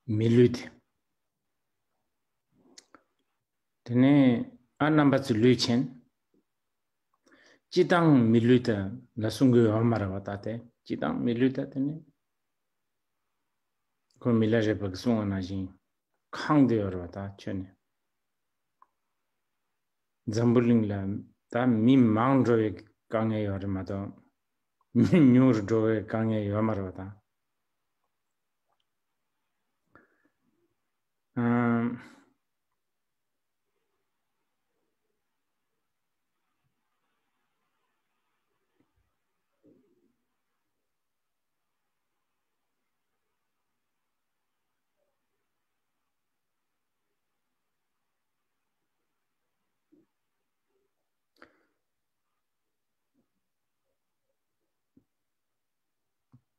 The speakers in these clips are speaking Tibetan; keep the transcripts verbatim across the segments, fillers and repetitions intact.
མི་ལུས་དེ། དེ་ནས་ཨ་རྣམ་པ་ཚོ་ལུས་ཆེན། སྤྱི་བཏང་མི་ལུས་དེ་ལ་གསུང་གི་ཡོད་མ་རེད་བ། ད་དེ་སྤྱི་བཏང་མི་ལུས་དེ་དེ་ནས་ཁོ་མི་ལ་རས་པ་གིས་གསུངས་པ་ནང་བཞིན་ཁེངས་བསྡད་ཡོད་རེད་བ། ད་ཁྱོན་ནས། འཛམ་བུ་གླིང་ལ་ད་མི་མང་འགྲོ་བའི་དཀའ་ངལ་ཡོད་རེད་མ་གཏོགས། མི་ཉུང་རུ་འགྲོ་བའི་དཀའ་ངལ་ཡོད་མ་རེད་བ་ད། ཨམ།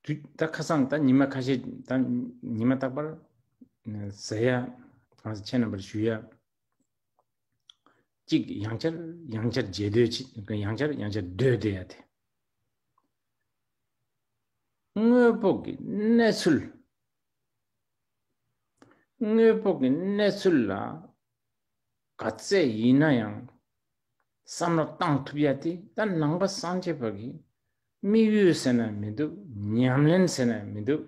དུས་ད་ཁ་སང་ད་ཉི་མ་ཁ་ཤས་ད་ཉི་མ་རྟག་པར་ཟེར་ཡ། གང་ཟེར་ཁྱེད་རྣམ་པར་ཞུ་ཡ། གཅིག་ཡང་བསྐྱར་ཡང་བསྐྱར་བརྗེད་འདོད་ཅིག་ཡང་བསྐྱར་ཡང་བསྐྱར་སྡོད་བསྡད་ཡ་དེ། དངོས་པོ་གི་གནས་ཚུལ། དངོས་པོ་གི་གནས་ཚུལ་ལ་ག་ཚད་ཡིན་ན་ཡང་བསམ་བློ་བཏང་ཐུབ་ཡ་དེ་ད་ནང་པ་སངས་རྒྱས་པ་གི་དམིགས་ཡུལ་ཟེར་ན་མི་འདུག་ཉམས་ལེན་ཟེར་ན་མི་འདུག་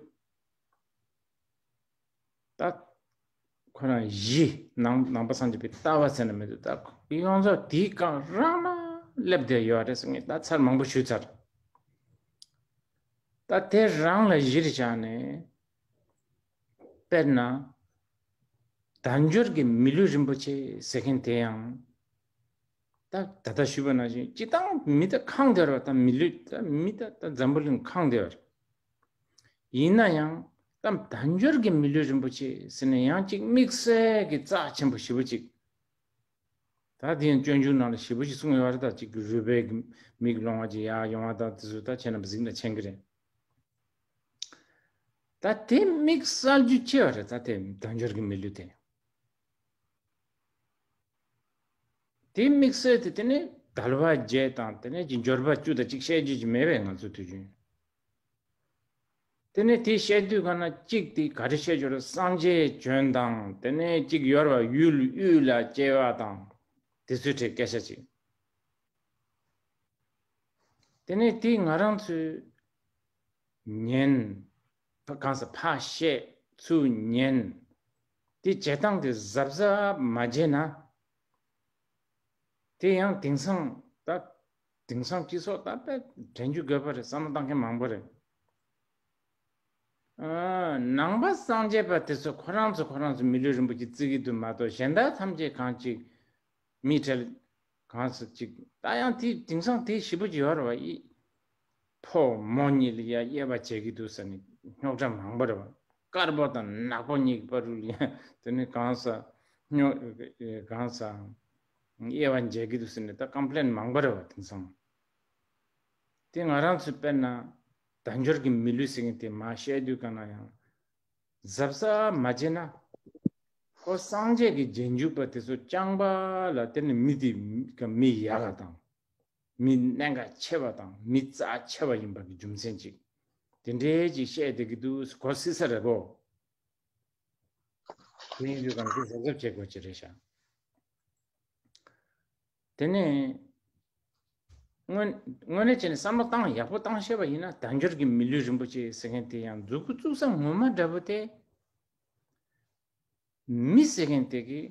ད་ཁོ་རང་གཞི་ནང་ནང་པ་སངས་རྒྱས་པའི་ལྟ་བ་ཟེར་ན་མི་འདུག་ད་ཡོངས་རྫོགས་དེའི་སྒང་རང་ལ་སླེབས་བསྡད་ཡོད་རེད་ཟེར་ངས་ད་ཚར་མང་པོ་ཞུས་ཚར། ད་དེ་རང་ལ་གཞིར་བཞག་ནས། དཔེར་ན། དལ་འབྱོར་གྱི་མི་ལུས་རིན་པོ་ཆེ་ཟེར་མཁན་དེ་ཡང་། ད་ད་ལྟ་ཞུས་པ་ནང་བཞིན་སྤྱི་བཏང་མི་ད་ཁེངས་བསྡད་རེད་བ། ད་མི་ལུས་ད་མི་ད་ད་འཛམ་བུ་གླིང་ཁེངས་བསྡད་རེད། ཡིན་ན་ཡང་ད་དལ་འབྱོར་གྱི་མི་ལུས་རིན་པོ་ཆེ་ཟེར་ནས་ཡང་གཅིག་དམིགས་བསལ་གྱི་རྩ་ཆེན་པོ་ཞེ་པོ་ཅིག་ད་དེ་ཡང་སྤྱོད་འཇུག་ནང་ལ་ཞེ་པོ་ཞིག་གསུངས་ཡོད་རེད། ད་གཅིག་གི་རུས་སྦལ་གྱི་མིག་ལོང་བ་ཅིག་ཡར་ཡོང་བ་དང་དེ་ཚོ་ད་ཁྱེད་རྣམ་པ་གཟིགས་ན་མཁྱེན་གྱི་རེད། ད་དེ་དམིགས་བསལ་རྒྱུ་ཅི་ཡོད་རེད། ད་དེ་དལ་འབྱོར་གྱི་མི་ལུས་དེ། དེ་དམིགས་བསལ་དེ་དེ་ནས་དལ་བ་བརྒྱད་དང་དེ་ནས་ཀྱི་འབྱོར་པ་བཅུ་དང་གཅིག་བཤད་རྒྱུ་ཅིག་མེད་པས་ང་ཚོ་དུས་རྒྱུན། དེ་ནས་དེ་བཤད་དུས་གང་ན་གཅིག་དེ་ག་རེ་བཤད་རྒྱུ་རེད། སངས་རྒྱས་བྱོན་དང་དེ་ནས་གཅིག་ཡོད་རེད་བ། ཡུལ་དབུས་ལ་སྐྱེ་བ་དང་དེ་ཚོའི་གྲས་སྐད་ཆ་ཅིག་དེ་ནས་དེ་ང་རང་ཚོས་ཉན། གང་ཟེར་ཕར་བཤད་ཚུར་ཉན། དེ་བྱེད་སྟངས་དེ་གཟབ་གཟབ་མ་བྱས་ན། དེ་ཡང་དེང་སང་ད་དེང་སང་སྤྱི་ཚོགས་ད་དཔེ་དྲན་རྒྱུ་དགོས་པ་རེད། བསམ་བློ་བཏང་མཁན་མང་པོ་རེད། ཨ། ནང་པ་སངས་རྒྱས་པ་དེ་ཚོ་ཁོ་རང་ཚོ་ཁོ་རང་ཚོ་མི་ལུས་རིན་པོ་ཆེ་བརྩི་གི་འདུག་མ་གཏོགས་གཞན་དག་ཐམས་ཅད་གང་ཅིག་མི་གྲལ་གང་ཟེར་ཅིག་ད་ཡང་དེ་དེང་སང་དེ་ཞེ་པོ་ཅིག་ཡོད་རེད་བ། ཨི། ཕོ་མོ་གཉིས་ལ་ཡ་དབྱེ་བ་འབྱེད་ཀྱི་འདུག་ཟེར་ནས་རྙོག་དྲ་མང་པོ་རེད་བ། དཀར་པོ་དང་ནག་པོ་གཉིས་ཀྱི་བར་དུ་ལ་ཡ་དེ་ནས་གང་ཟག་རྙོག་གང་ཟག་དབྱེ་བ་འབྱེད་ཀྱི་འདུག་ཟེར་ནས་ད་ཀམ་པི་ལེན་མང་པོ་རེད་བ། དེང་སང་དེ་ང་རང་ཚོས་དཔེར་ན་དལ་འབྱོར་གྱི་མི་ལུས་ཟེར་མཁན་དེ་མར་བཤད་དུས་གང་ན་ཡང་གཟབ་གཟབ་མ་བྱས་ན། ཁོ་སངས་རྒྱས་ཀྱི་རྗེས་འཇུག་པ་དེ་ཚོ་རྐྱང་པ་ལ་བརྟེན་ནས་མི་དེ་མི་ཡག་ག་དང་། མི་གནད་འགག་ཆེ་བ་དང་མི་རྩ་ཆེ་བ་ཡིན་པ་གི་རྒྱུ་མཚན་ཅིག་དེ་འདྲའི་ཅིག་བཤད་བསྡད་ཀྱི་འདུག་གོ་སྲིད་ས་རེད་གོ། དེ་ཡིན་དུས་གང་གི་གཟབ་གཟབ་བྱེད་དགོས་ཀྱི་རེད་ཤག་དེ་ནས་དངོས་དངོས་གནས་བྱས་ནས་བསམ་བློ་བཏང་ཡག་པོ་བཏང་ཤེས་པ་ཡིན་ན་དལ་འབྱོར་གྱི་མི་ལུས་རིན་པོ་ཆེ་ཟེར་མཁན་དེ་ཡང་མཛུབ་གུ་བཙུགས་ས་ངོ་མ་འདྲ་པོ་དེ། མི་ཟེར་མཁན་དེ་གིས་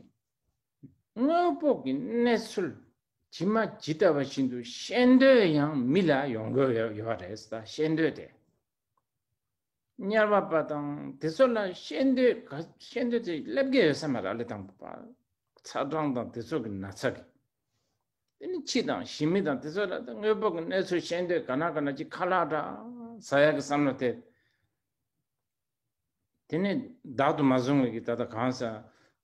དངོས་པོ་གི་གནས་ཚུལ་ཇི་མ་ཇི་ལྟ་བ་བཞིན་དུ་ཤེས་འདོད་ཡང་མི་ལ་ཡོང་གི་ཡོད་ཡོད་རེད། ད་ཤེས་འདོད་དེ། དམྱལ་བ་པ་དང་དེ་ཚོ་ལ་ཤེས་འདོད་ག་ཤེས་འདོད་དེ་སླེབས་ཀྱི་ཡོད་ས་མ་རེད། ཨ་ལས་དང་པོ་པ་ཚ་གྲང་དང་དེ་ཚོ་གི་ན་ཚ་གི། དེ་ནི་འཆི་དང་ཞི་མི་དང་དེ་ཚོ་ལ་ད་དངོས་པོ་གི་གནས་ཚུལ་ཤེས་འདོད་ག་ན་ག་ན་ཅིག་ཁ་ལག་འདྲ་ཟ་ཡག་གི་བསམ་བློ་དེ། དེ་ནས་བདག་ཏུ་མ་བཟུང་བའི་གི་ད་ལྟ་གང་ཟག་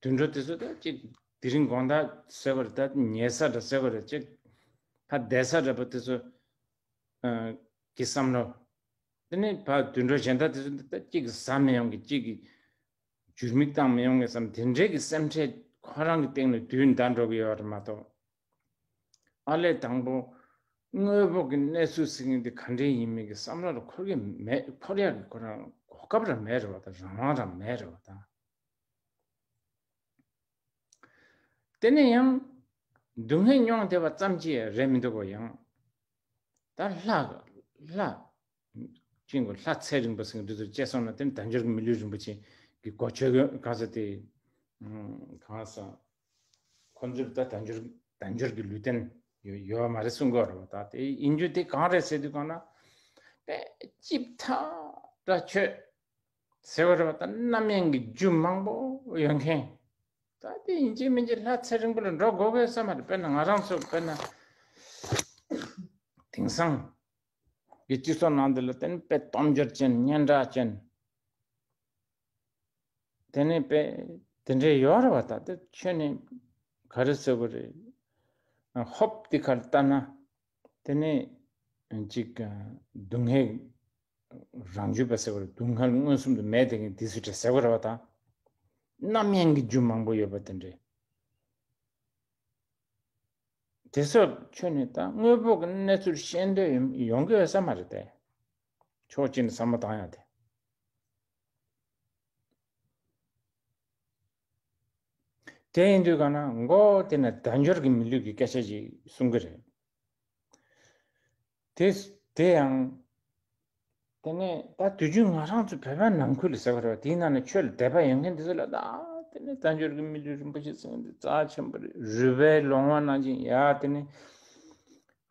དུད་འགྲོ་དེ་ཚོ་ད་ཅིག་དེ་རིང་དགོང་དག་ཟེར་བ་རེད། ད་ཉལ་ས་འདྲ་ཟེར་བ་རེད། ཅིག་ཕ་བསྡད་ས་འདྲ་པོ་དེ་ཚོ་ཨ་གི་བསམ་བློ། དེ་ནས་ཕ་དུད་འགྲོ་གཞན་དག་དེ་ཚོ་ད་ཅིག་ཟ་མི་ཡོང་གི་ཅིག་གི་འཇུར་མིག་བཏང་མི་ཡོང་གི་བསམ་དེ་འདྲའི་གི་སེམས་ཁྲལ་ཁོ་རང་གི་སྟེང་ནས་དུས་འདའ་འགྲོ་གི་ཡོད་རེད་མ་གཏོགས། ཨ་ལས་དང་པོ་དངོས་པོ་གི་གནས་ཚུལ་ཟེར་མཁན་དེ་ག་འདྲས་ཡིན་མིན་གྱི་བསམ་བློ་ལ་འཁོར་གྱི་མེད། འཁོར་ཡག་གི་ཁོ་རང་གོ་སྐབས་རང་མེད་རེད་བ། ད་རང་དབང་རང་མེད་རེད་བ། ད་ དེ་ནས་ཡང་སྡུག་བསྔལ་མྱོང་བསྡད་པ་ཙམ་གྱིས་རེད་མི་འདུག་གོ། ཡང་ད་ལྷ་ལྷ་ཅིག་གོ། ལྷ་ཚེ་རིང་པོ་ཟེར་མཁན་དེ་ཚོ་སྐྱེས་སོང་ན། དེ་ནི་དལ་འབྱོར་གྱི་མི་ལུས་རིན་པོ་ཆེ་གི་གོ་ཆོད་གི་གང་ཟེར་དེ། གང་ཟེར། ཁོ་ཚོར་ད་དལ་འབྱོར་དལ་འབྱོར་གྱི་ལུས་རྟེན་ཡོད་ཡོད་མ་རེད་གསུང་གི་ཡོད་རེད་པ། ད་དེ་ཡིན་རྒྱུ་དེ་གང་རེད་ཟེར་དུས་གང་ན། དཔེ་ལྕེབ་ཐག་འདྲ་ཆོད་ཟེར་བ་རེད་པ། ད་རྣམ་གཡེང་གི་རྒྱུ་མང་པོ་ཡོད་མཁན། ད་དེ་ཡིན་གཅིག་མིན་གཅིག་ལྷ་ཚེ་རིང་པོ་ལ་འགྲོ་དགོས་དགོས་བསམ་པ་རེད། དཔེར་ན་ང་རང་ཚོ་དཔེར་ན་དེང་སང་གི་སྤྱི་ཚོགས་ནང་འདི་ལ་བརྟེན་དཔེ་སྟོབས་འབྱོར་ཅན། སྙན་གྲགས་ཅན། དེ་ནས་དཔེ་དེ་འདྲའི་ཡོད་རེད་པ། ད་དེ་ཁྱོན་ནས་ག་རེ་ཟེར་དགོས་རེད། ཧོབ་དེ་ཁར་ལྟ་ན། དེ་ནས་ཅིག་སྡུག་བསྔལ་རང་རྒྱུད་པ་ཟེར་བ་རེད། སྡུག་བསྔལ་མངོན་སུམ་དུ་མེད་དེ་གིན་དེ་སུ་བྲེ་ཟེར་བ་རེད་པ། ད་རྣམ་གཡེང་གི་རྒྱུ་མང་པོ་ཡོད་པ་དེ་འདྲས། དེ་ཚོ་ཁྱོན་ནས་ད་དངོས་པོ་གི་གནས་ཚུལ་ཤེས་འདོད་ཡོང་ཡོང་གི་ཡོད་ས་མ་རེད་དེ། ཕྱོགས་གཅིག་ནས་བསམ་བློ་བཏང་ཡ་དེ། དེ་ཡིན་དུས་གང་ན་མགོ་དེ་ནས་དལ་འབྱོར་གྱི་མི་ལུས་ཀྱི་སྐད་ཆ་ཞིག་གསུང་གི་རེད། དེ་དེ་ཡང་དེ་ནས་ད་དུས་རྒྱུན་ང་རང་ཚོ་བོད་པ་ནང་ཁུལ་ལ་ཟེར་བ་རེད་པ། དེའི་ནང་ནས་ཆོས་ལ་དད་པ་ཡོད་མཁན་དེ་ཚོ་ལ་ད་དེ་ནས་དལ་འབྱོར་གྱི་མི་ལུས་རིན་པོ་ཆེ་ཟེར་མཁན་དེ་རྩ་ཆེན་པོ་རེད། རུས་པའི་ལོང་བ་ནང་བཞིན་ཡ། དེ་ནས་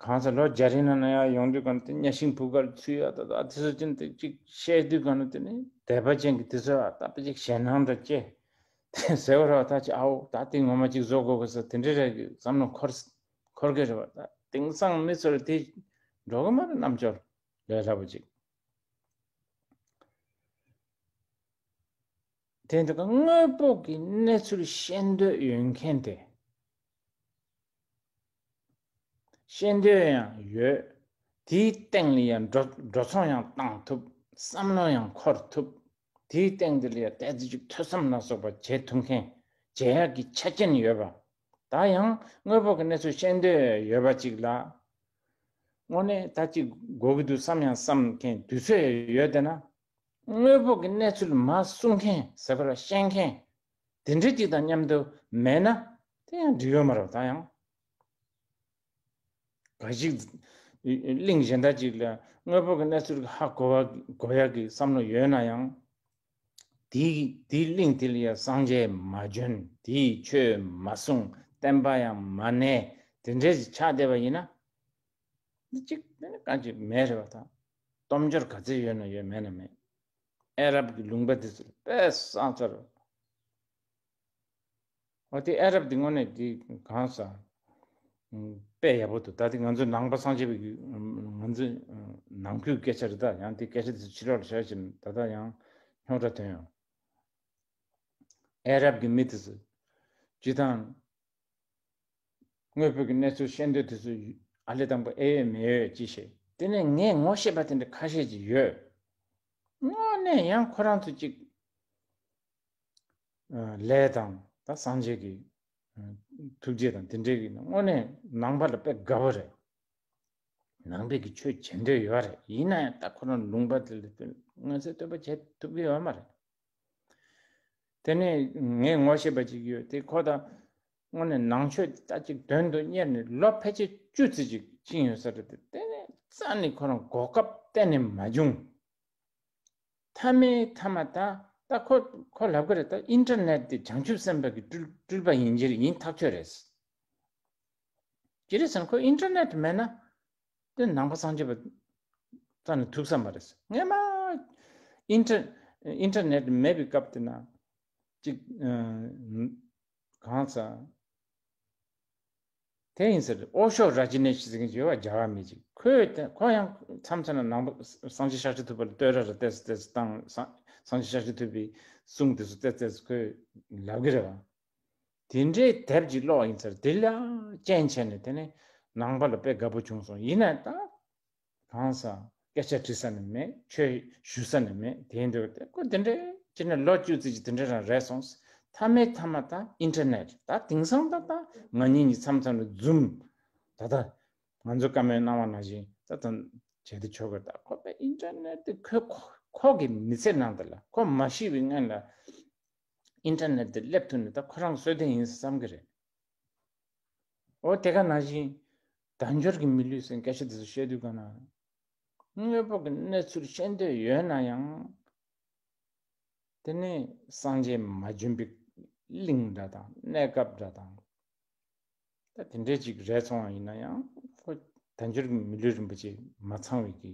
གང་ཟག་ལོ་བརྒྱ་རིང་ནང་ན་ཡང་ཡོང་དུས་གང་དེ་གཉའ་ཤིང་བུ་གར་ཚུད་ཡ། ད་ད་དེ་ཚོ་ཅན་དེ་གཅིག་བཤད་དུས་གང་ན་དེ་ནི་དད་པ་ཅན་གྱི་དེ་ཚོ་ད་དཔེ་ཅིག་ཞེད་སྣང་འདྲ་སྐྱེ། དེ་ཟེར་བ་རེད་པ། ད་ཅི་ཨའོ་ད་དེ་ངོ་མ་ཅིག་བཟོ་དགོས་དགོས་ཟེར་དེ་འདྲའི་རེད་བསམ་བློ་འཁོར་འཁོར་གི་རེད་པ། ད་དེང་སང་མི་ཚོར་དེ་འགྲོ་གི་མ་རེད། རྣམ་འབྱོར་ལས་སླ་པོ་ཅིག་དེ་འདི་ག་དངོས་པོ་གི་གནས་ཚུལ་ཤེས་འདོད་ཡོད་མཁན་དེ། ཤེས་འདོད་ཡང་ཡོད། དེའི་སྟེང་ལ་ཡང་འགྲོ་འགྲོ་སོང་ཡང་བཏང་ཐུབ། བསམ་བློ་ཡང་འཁོར་ཐུབ། དེའི་སྟེང་འདི་ལ་ཡང་ཏོག་ཙམ་ཅིག་ཐོས་བསམ་ལ་སོགས་པ་བྱེད་ཐུབ་མཁན། བྱེད་ཡག་གི་ཆ་རྐྱེན་ཡོད་པ། ད་ཡང་དངོས་པོ་གི་གནས་ཚུལ་ཤེས་འདོད་ཡོད་པ་ཅིག་ལ། དངོས་གནས་ད་ཅིག་དགོས་ཀྱི་འདུག་བསམ་ཡང་བསམ་མཁན་དུས་ཚོད་ཡོད་བསྡད་ན། དངོས་པོ་གི་གནས་ཚུལ་མར་གསུང་མཁན་ཟེར་བ་ལ་ཤེས་མཁན་དེ་འདྲ་ཅིག་དང་མཉམ་དུ་མེད་ན་དེ་ཡང་འགྲིག་ཡོད་མ་རེད། ད་ཡང་ག་ཞིག་གླིང་གཞན་དག་ཅིག་ལ་དངོས་པོ་གི་གནས་ཚུལ་གྱི་ཧ་གོ་བ་གོ་ཡག་གི་བསམ་བློ་ཡོད་ན་ཡང་། དེའི་དེའི་གླིང་དེ་ལ་ཡང་སངས་རྒྱས་མ་བྱོན། དེའི་ཆོས་མ་གསུངས། བསྟན་པ་ཡང་མ་གནས། དེ་འདྲ་ཞིག་ཆགས་བསྡད་པ་ཡིན་ན། འདི་གཅིག་དེ་ནི་གང་ཅིག་མེད་རེད་པ། ད་སྟོབས་འབྱོར་ག་ཚད་ཡོད་ན་ཡོད། མེད་ན་མེད། ཨ་རབ་ཀྱི་ལུང་པ་དེ་ཚོ་དཔེ་བཟང་ཚར། འོ་དེ་ཨ་རབ་དེ་དངོས་གནས་དེ་གང་ཟག་དཔེ་ཡག་པོ་འདུག་ད་དེ་ང་ཚོ་ནང་པ་སངས་རྒྱས་པའི་གི་ང་ཚོ་ནང་ཁུལ་སྐད་ཆ་རེད། ད་ཡང་དེ་སྐད་ཆ་དེ་ཚོ་ཕྱི་ལོགས་ལ་བཤད་ཕྱིན་ད་ལྟ་ཡང་རྙོག་དྲ་ཐོན་ཡོང་། ཨ་རབ་ཀྱི་མི་དེ་ཚོ་སྤྱི་བཏང་དངོས་པོ་གི་གནས་ཚུལ་ཤེས་འདོད་དེ་ཚོ་ཨ་ལེ་དང་པོ་ཨེ་ཡོད་མེད་ཡོད་ཅི་ཤེས། དེ་ནས་ངས་ངོ་ཤེས་པ་དེ་འདྲ་ཁ་ཤས་ཅིག་ཡོད། དངོས་གནས་ཡང་ཁོ་རང་ཚོ་ཅིག་ལས་དང་ད་སངས་རྒྱས་ཀྱི་ཐུགས་རྗེ་དང་དེ་འདྲའི་གི་དངོས་གནས་ནང་པ་ལ་དཔེ་དགའ་པོ་རེད། ནང་པའི་གི་ཆོས་བྱེད་འདོད་ཡོད་རེད། ཡིན་ན་ཡང་ད་ཁོ་རང་ལུང་པ་དེ་ལ་དངོས་གནས་བསྟོད་པ་བྱེད་ཐུབ་ཀྱི་ཡོད་མ་རེད། དེ་ནས་ངས་ངོ་ཤེས་པ་ཅིག་ཡོད། དེ་ཁོ་ད་དངོས་གནས་ནང་ཆོས་ད་ཅིག་དོན་དུ་གཉེར་ནས་ལོ་ཕལ་ཆེར་བཅུ་ཙམ་ཅིག་ཕྱིན་ཡོད་ས་རེད། དེ་དེ་ནས་རྩ་ནས་ཁོ་རང་གོ་སྐབས་གཏན་ནས་མ་བྱུང་། མཐའ་མའི་མཐའ་མ་ད་ད་ཁོ་ཁོ་ལབ་གི་རེད། ད་ཨིན་ཊར་ནེཊ་དེ་བྱང་ཆུབ་སེམས་དཔའ་གི་སྤྲུལ་སྤྲུལ་པ་ཡིན་གྱི་རེད། ཡིན་ཐག་ཆོད་རེད། ཅི་རེད་ཟེར་ན་ཁོ་ཨིན་ཊར་ནེཊ་མེད་ན་དེ་ནང་པ་སངས་རྒྱས་པ་རྩ་ནས་ཐུབ་ས་མ་རེད། སྔས་མ་ཨིན་ཊར་ཨིན་ཊར་ནེཊ་མེད་པའི་སྐབས་དེ་ན་ཅིག་གང་ཟག་དེ་ཡིན་ཟེར། ཨོ་ཤོ་ར་ཇི་ནེ་ཤི་ཟེར་མཁན་ཅིག་ཡོད་པ། རྒྱ་གར་མི་ཅིག་ཁོས་ཁོ་ཡང་མཚམས་མཚམས་ལ་ནང་པ་སངས་རྒྱས་ཤཱཀྱ་ཐུབ་པ་ལ་བསྟོད་ར་ར་ཏོག་ཙམ་ཏོག་ཙམ་བཏང་། སངས་རྒྱས་ཤཱཀྱ་ཐུབ་པའི་གསུང་དེ་ཚོ་ཏོག་ཙམ་ཁོས་ལབ་གི་རེད་པ། དེ་འདྲའི་དེབ་ཅིག་ཀློག་ཡིན་ཟེར། དེ་ལ་རྐྱེན་བྱས་ནས་དེ་ནས་ནང་པ་ལ་དཔེ་དགའ་པོ་བྱུང་སོང་། ཡིན་ན་ད་གང་ཟག་སྐད་ཆ་དྲི་ས་ནི་མེད། ཆོས་ཞུ་ས་ནི་མེད། དེ་འདྲ་དེ་ཁོ་དེ་འདྲའི་སྤྱིར་ན་ལོ་བཅུ་ཙམ་ཅིག་དེ་འདྲ་རང་རེད་སོང་། མཐའ་མའི་མཐའ་མ་ད་ཨིན་ཊར་ནེཊ། ད་དེང་སང་ད་ད་ང་གཉིས་ཀྱི་མཚམས་མཚམས་ལ་ཛུམ། ད་ད་ང་ཚོ་བཀའ་མོལ་གནང་བ་ནང་བཞིན་ད་ད་བྱེད་དུ་ཆོག་གི། ད་ཁོ་པའི་ཨིན་ཊར་ནེཊ་དེ་ཁོ་ཁོ་ཁོ་གི་མི་ཚེ་ནང་དུ་ལ་ཁོ་མ་ཤི་བའི་སྔོན་ལ་ཨིན་ཊར་ནེཊ་དེ་སླེབས་ཐུབ་ནས་ད་ཁོ་རང་གསོད་དོན་ཡིན་བསམ་གི་རེད། འོ་དེ་ག་ནང་བཞིན་དལ་འབྱོར་གྱི་མི་ལུས་ཟེར་སྐད་ཆ་དེ་ཚོ་བཤད་དུས་ག་ན། དངོས་པོ་གི་གནས་ཚུལ་ཤེས་འདོད་ཡོད་ན་ཡང་། དེ་ནས་སངས་རྒྱས་མ་བྱོན་པའི་གླིང་འདྲ་དང་གནས་སྐབས་འདྲ་དང་། ད་དེ་འདྲའི་ཅིག་རེད་སོང་བ་ཡིན་ན་ཡང་ཁོ་དལ་འབྱོར་གྱི་མི་ལུས་རིན་པོ་ཆེ་མ་ཚང་བའི་གི་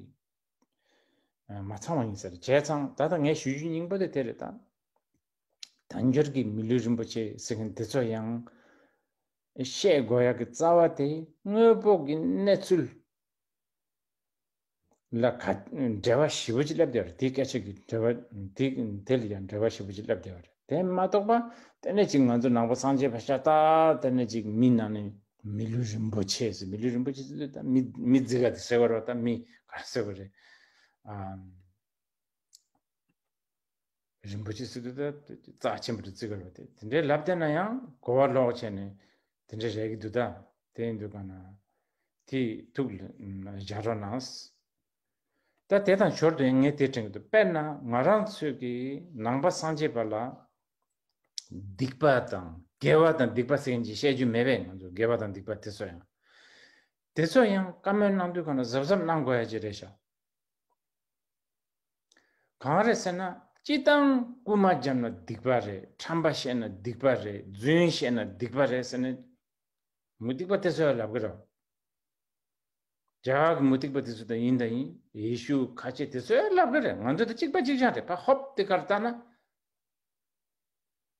མ་ཚང་བ་ཡིན་ཟེར་བྱས་ཙང་ད་ལྟ་ངས་ཞུ་རྒྱུ་སྙིང་པོ་དེ་དེ་རེད་ད། དལ་འབྱོར་གྱི་མི་ལུས་རིན་པོ་ཆེ་ཟེར་མཁན་དེ་ཚོ་ཡང་བཤད་དགོས་ཡག་གི་རྩ་བ་དེ་དངོས་པོ་གི་གནས་ཚུལ་ལ་ག་འགྲེལ་བ་ཞེ་པོ་ཅིག་ལབ་བསྡད་པ་རེད། དེའི་སྐད་ཆ་གི་འགྲེལ་བ་དེ་དེ་ལ་ཡང་འགྲེལ་བ་ཞེ་པོ་ཅིག་ལབ་བསྡད་པ་རེད། དེ་མ་གཏོགས་པ་དེ་ནས་ཅིག་ང་ཚོ་ནང་པ་སངས་རྒྱས་པ་ཤ་སྟག་དེ་ནས་ཅིག་མི་ནང་ནས་མི་ལུས་རིན་པོ་ཆེ་ཟེར། མི་ལུས་རིན་པོ་ཆེ་ཟེར་དུས་ད་མི་མི་རྫི་ག་དེ་ཟེར་བ་རེད། ད་མི་ག་ཟེར་བ་རེད། ཨ། རིན་པོ་ཆེ་ཟེར་དུས་ད་རྩ་ཆེན་པོ་རེད་བརྩི་གི་རེད་དེ། དེ་འདྲའི་ལབ་བསྡད་ན་ཡང་གོ་བ་ལོག་བྱས་ནས་དེ་འདྲའི་རེད་གི་འདུག་ད། དེ་ཡིན་དུས་ག་ན་དེ་ཐུགས་ལ་བཞག་རོགས་གནང་། ད་དེ་དང་ཞོར་དུ་ཡང་ངས་དེ་དྲན་གི་འདུག་དཔེར་ན་ང་རང་ཚོས་ཀྱི་ནང་པ་སངས་རྒྱས་པ་ལ་སྡིག་པ་དང་དགེ་བ་དང་སྡིག་པ་ཟེར་མཁན་ཅིག་བཤད་རྒྱུ་མེད་པས། ང་ཚོ་དགེ་བ་དང་སྡིག་པ་དེ་ཚོ་ཡང་དེ་ཚོ་ཡང་བཀའ་མོལ་གནང་དུས་ག་ན་གཟབ་གཟབ་གནང་དགོས་ཡ་ཅིག་རེད་ཤག་གང་རེད་ཟེར་ན། སྤྱིར་བཏང་རྐུན་མ་བརྒྱབ་ན་སྡིག་པ་རེད། ཁྲམ་པ་བཤད་ན་སྡིག་པ་རེད། རྫུན་བཤད་ན་སྡིག་པ་རེད་ཟེར་ནས་མུ་སྟེགས་པ་དེ་ཚོས་ལབ་གི་རེད། རྒྱ་གར་གྱི་མུ་སྟེགས་པ་དེ་ཚོ་དང་ཡིན་དང་ཡིན། ཡེ་ཤུ་ཁ་ཆེ་དེ་ཚོས་ལབ་གི་རེད། ང་ཚོ་དང་གཅིག་པ་གཅིག་རྐྱང་རེད། ཕ་ཧོབ་དེ་གར་ལྟ་ན།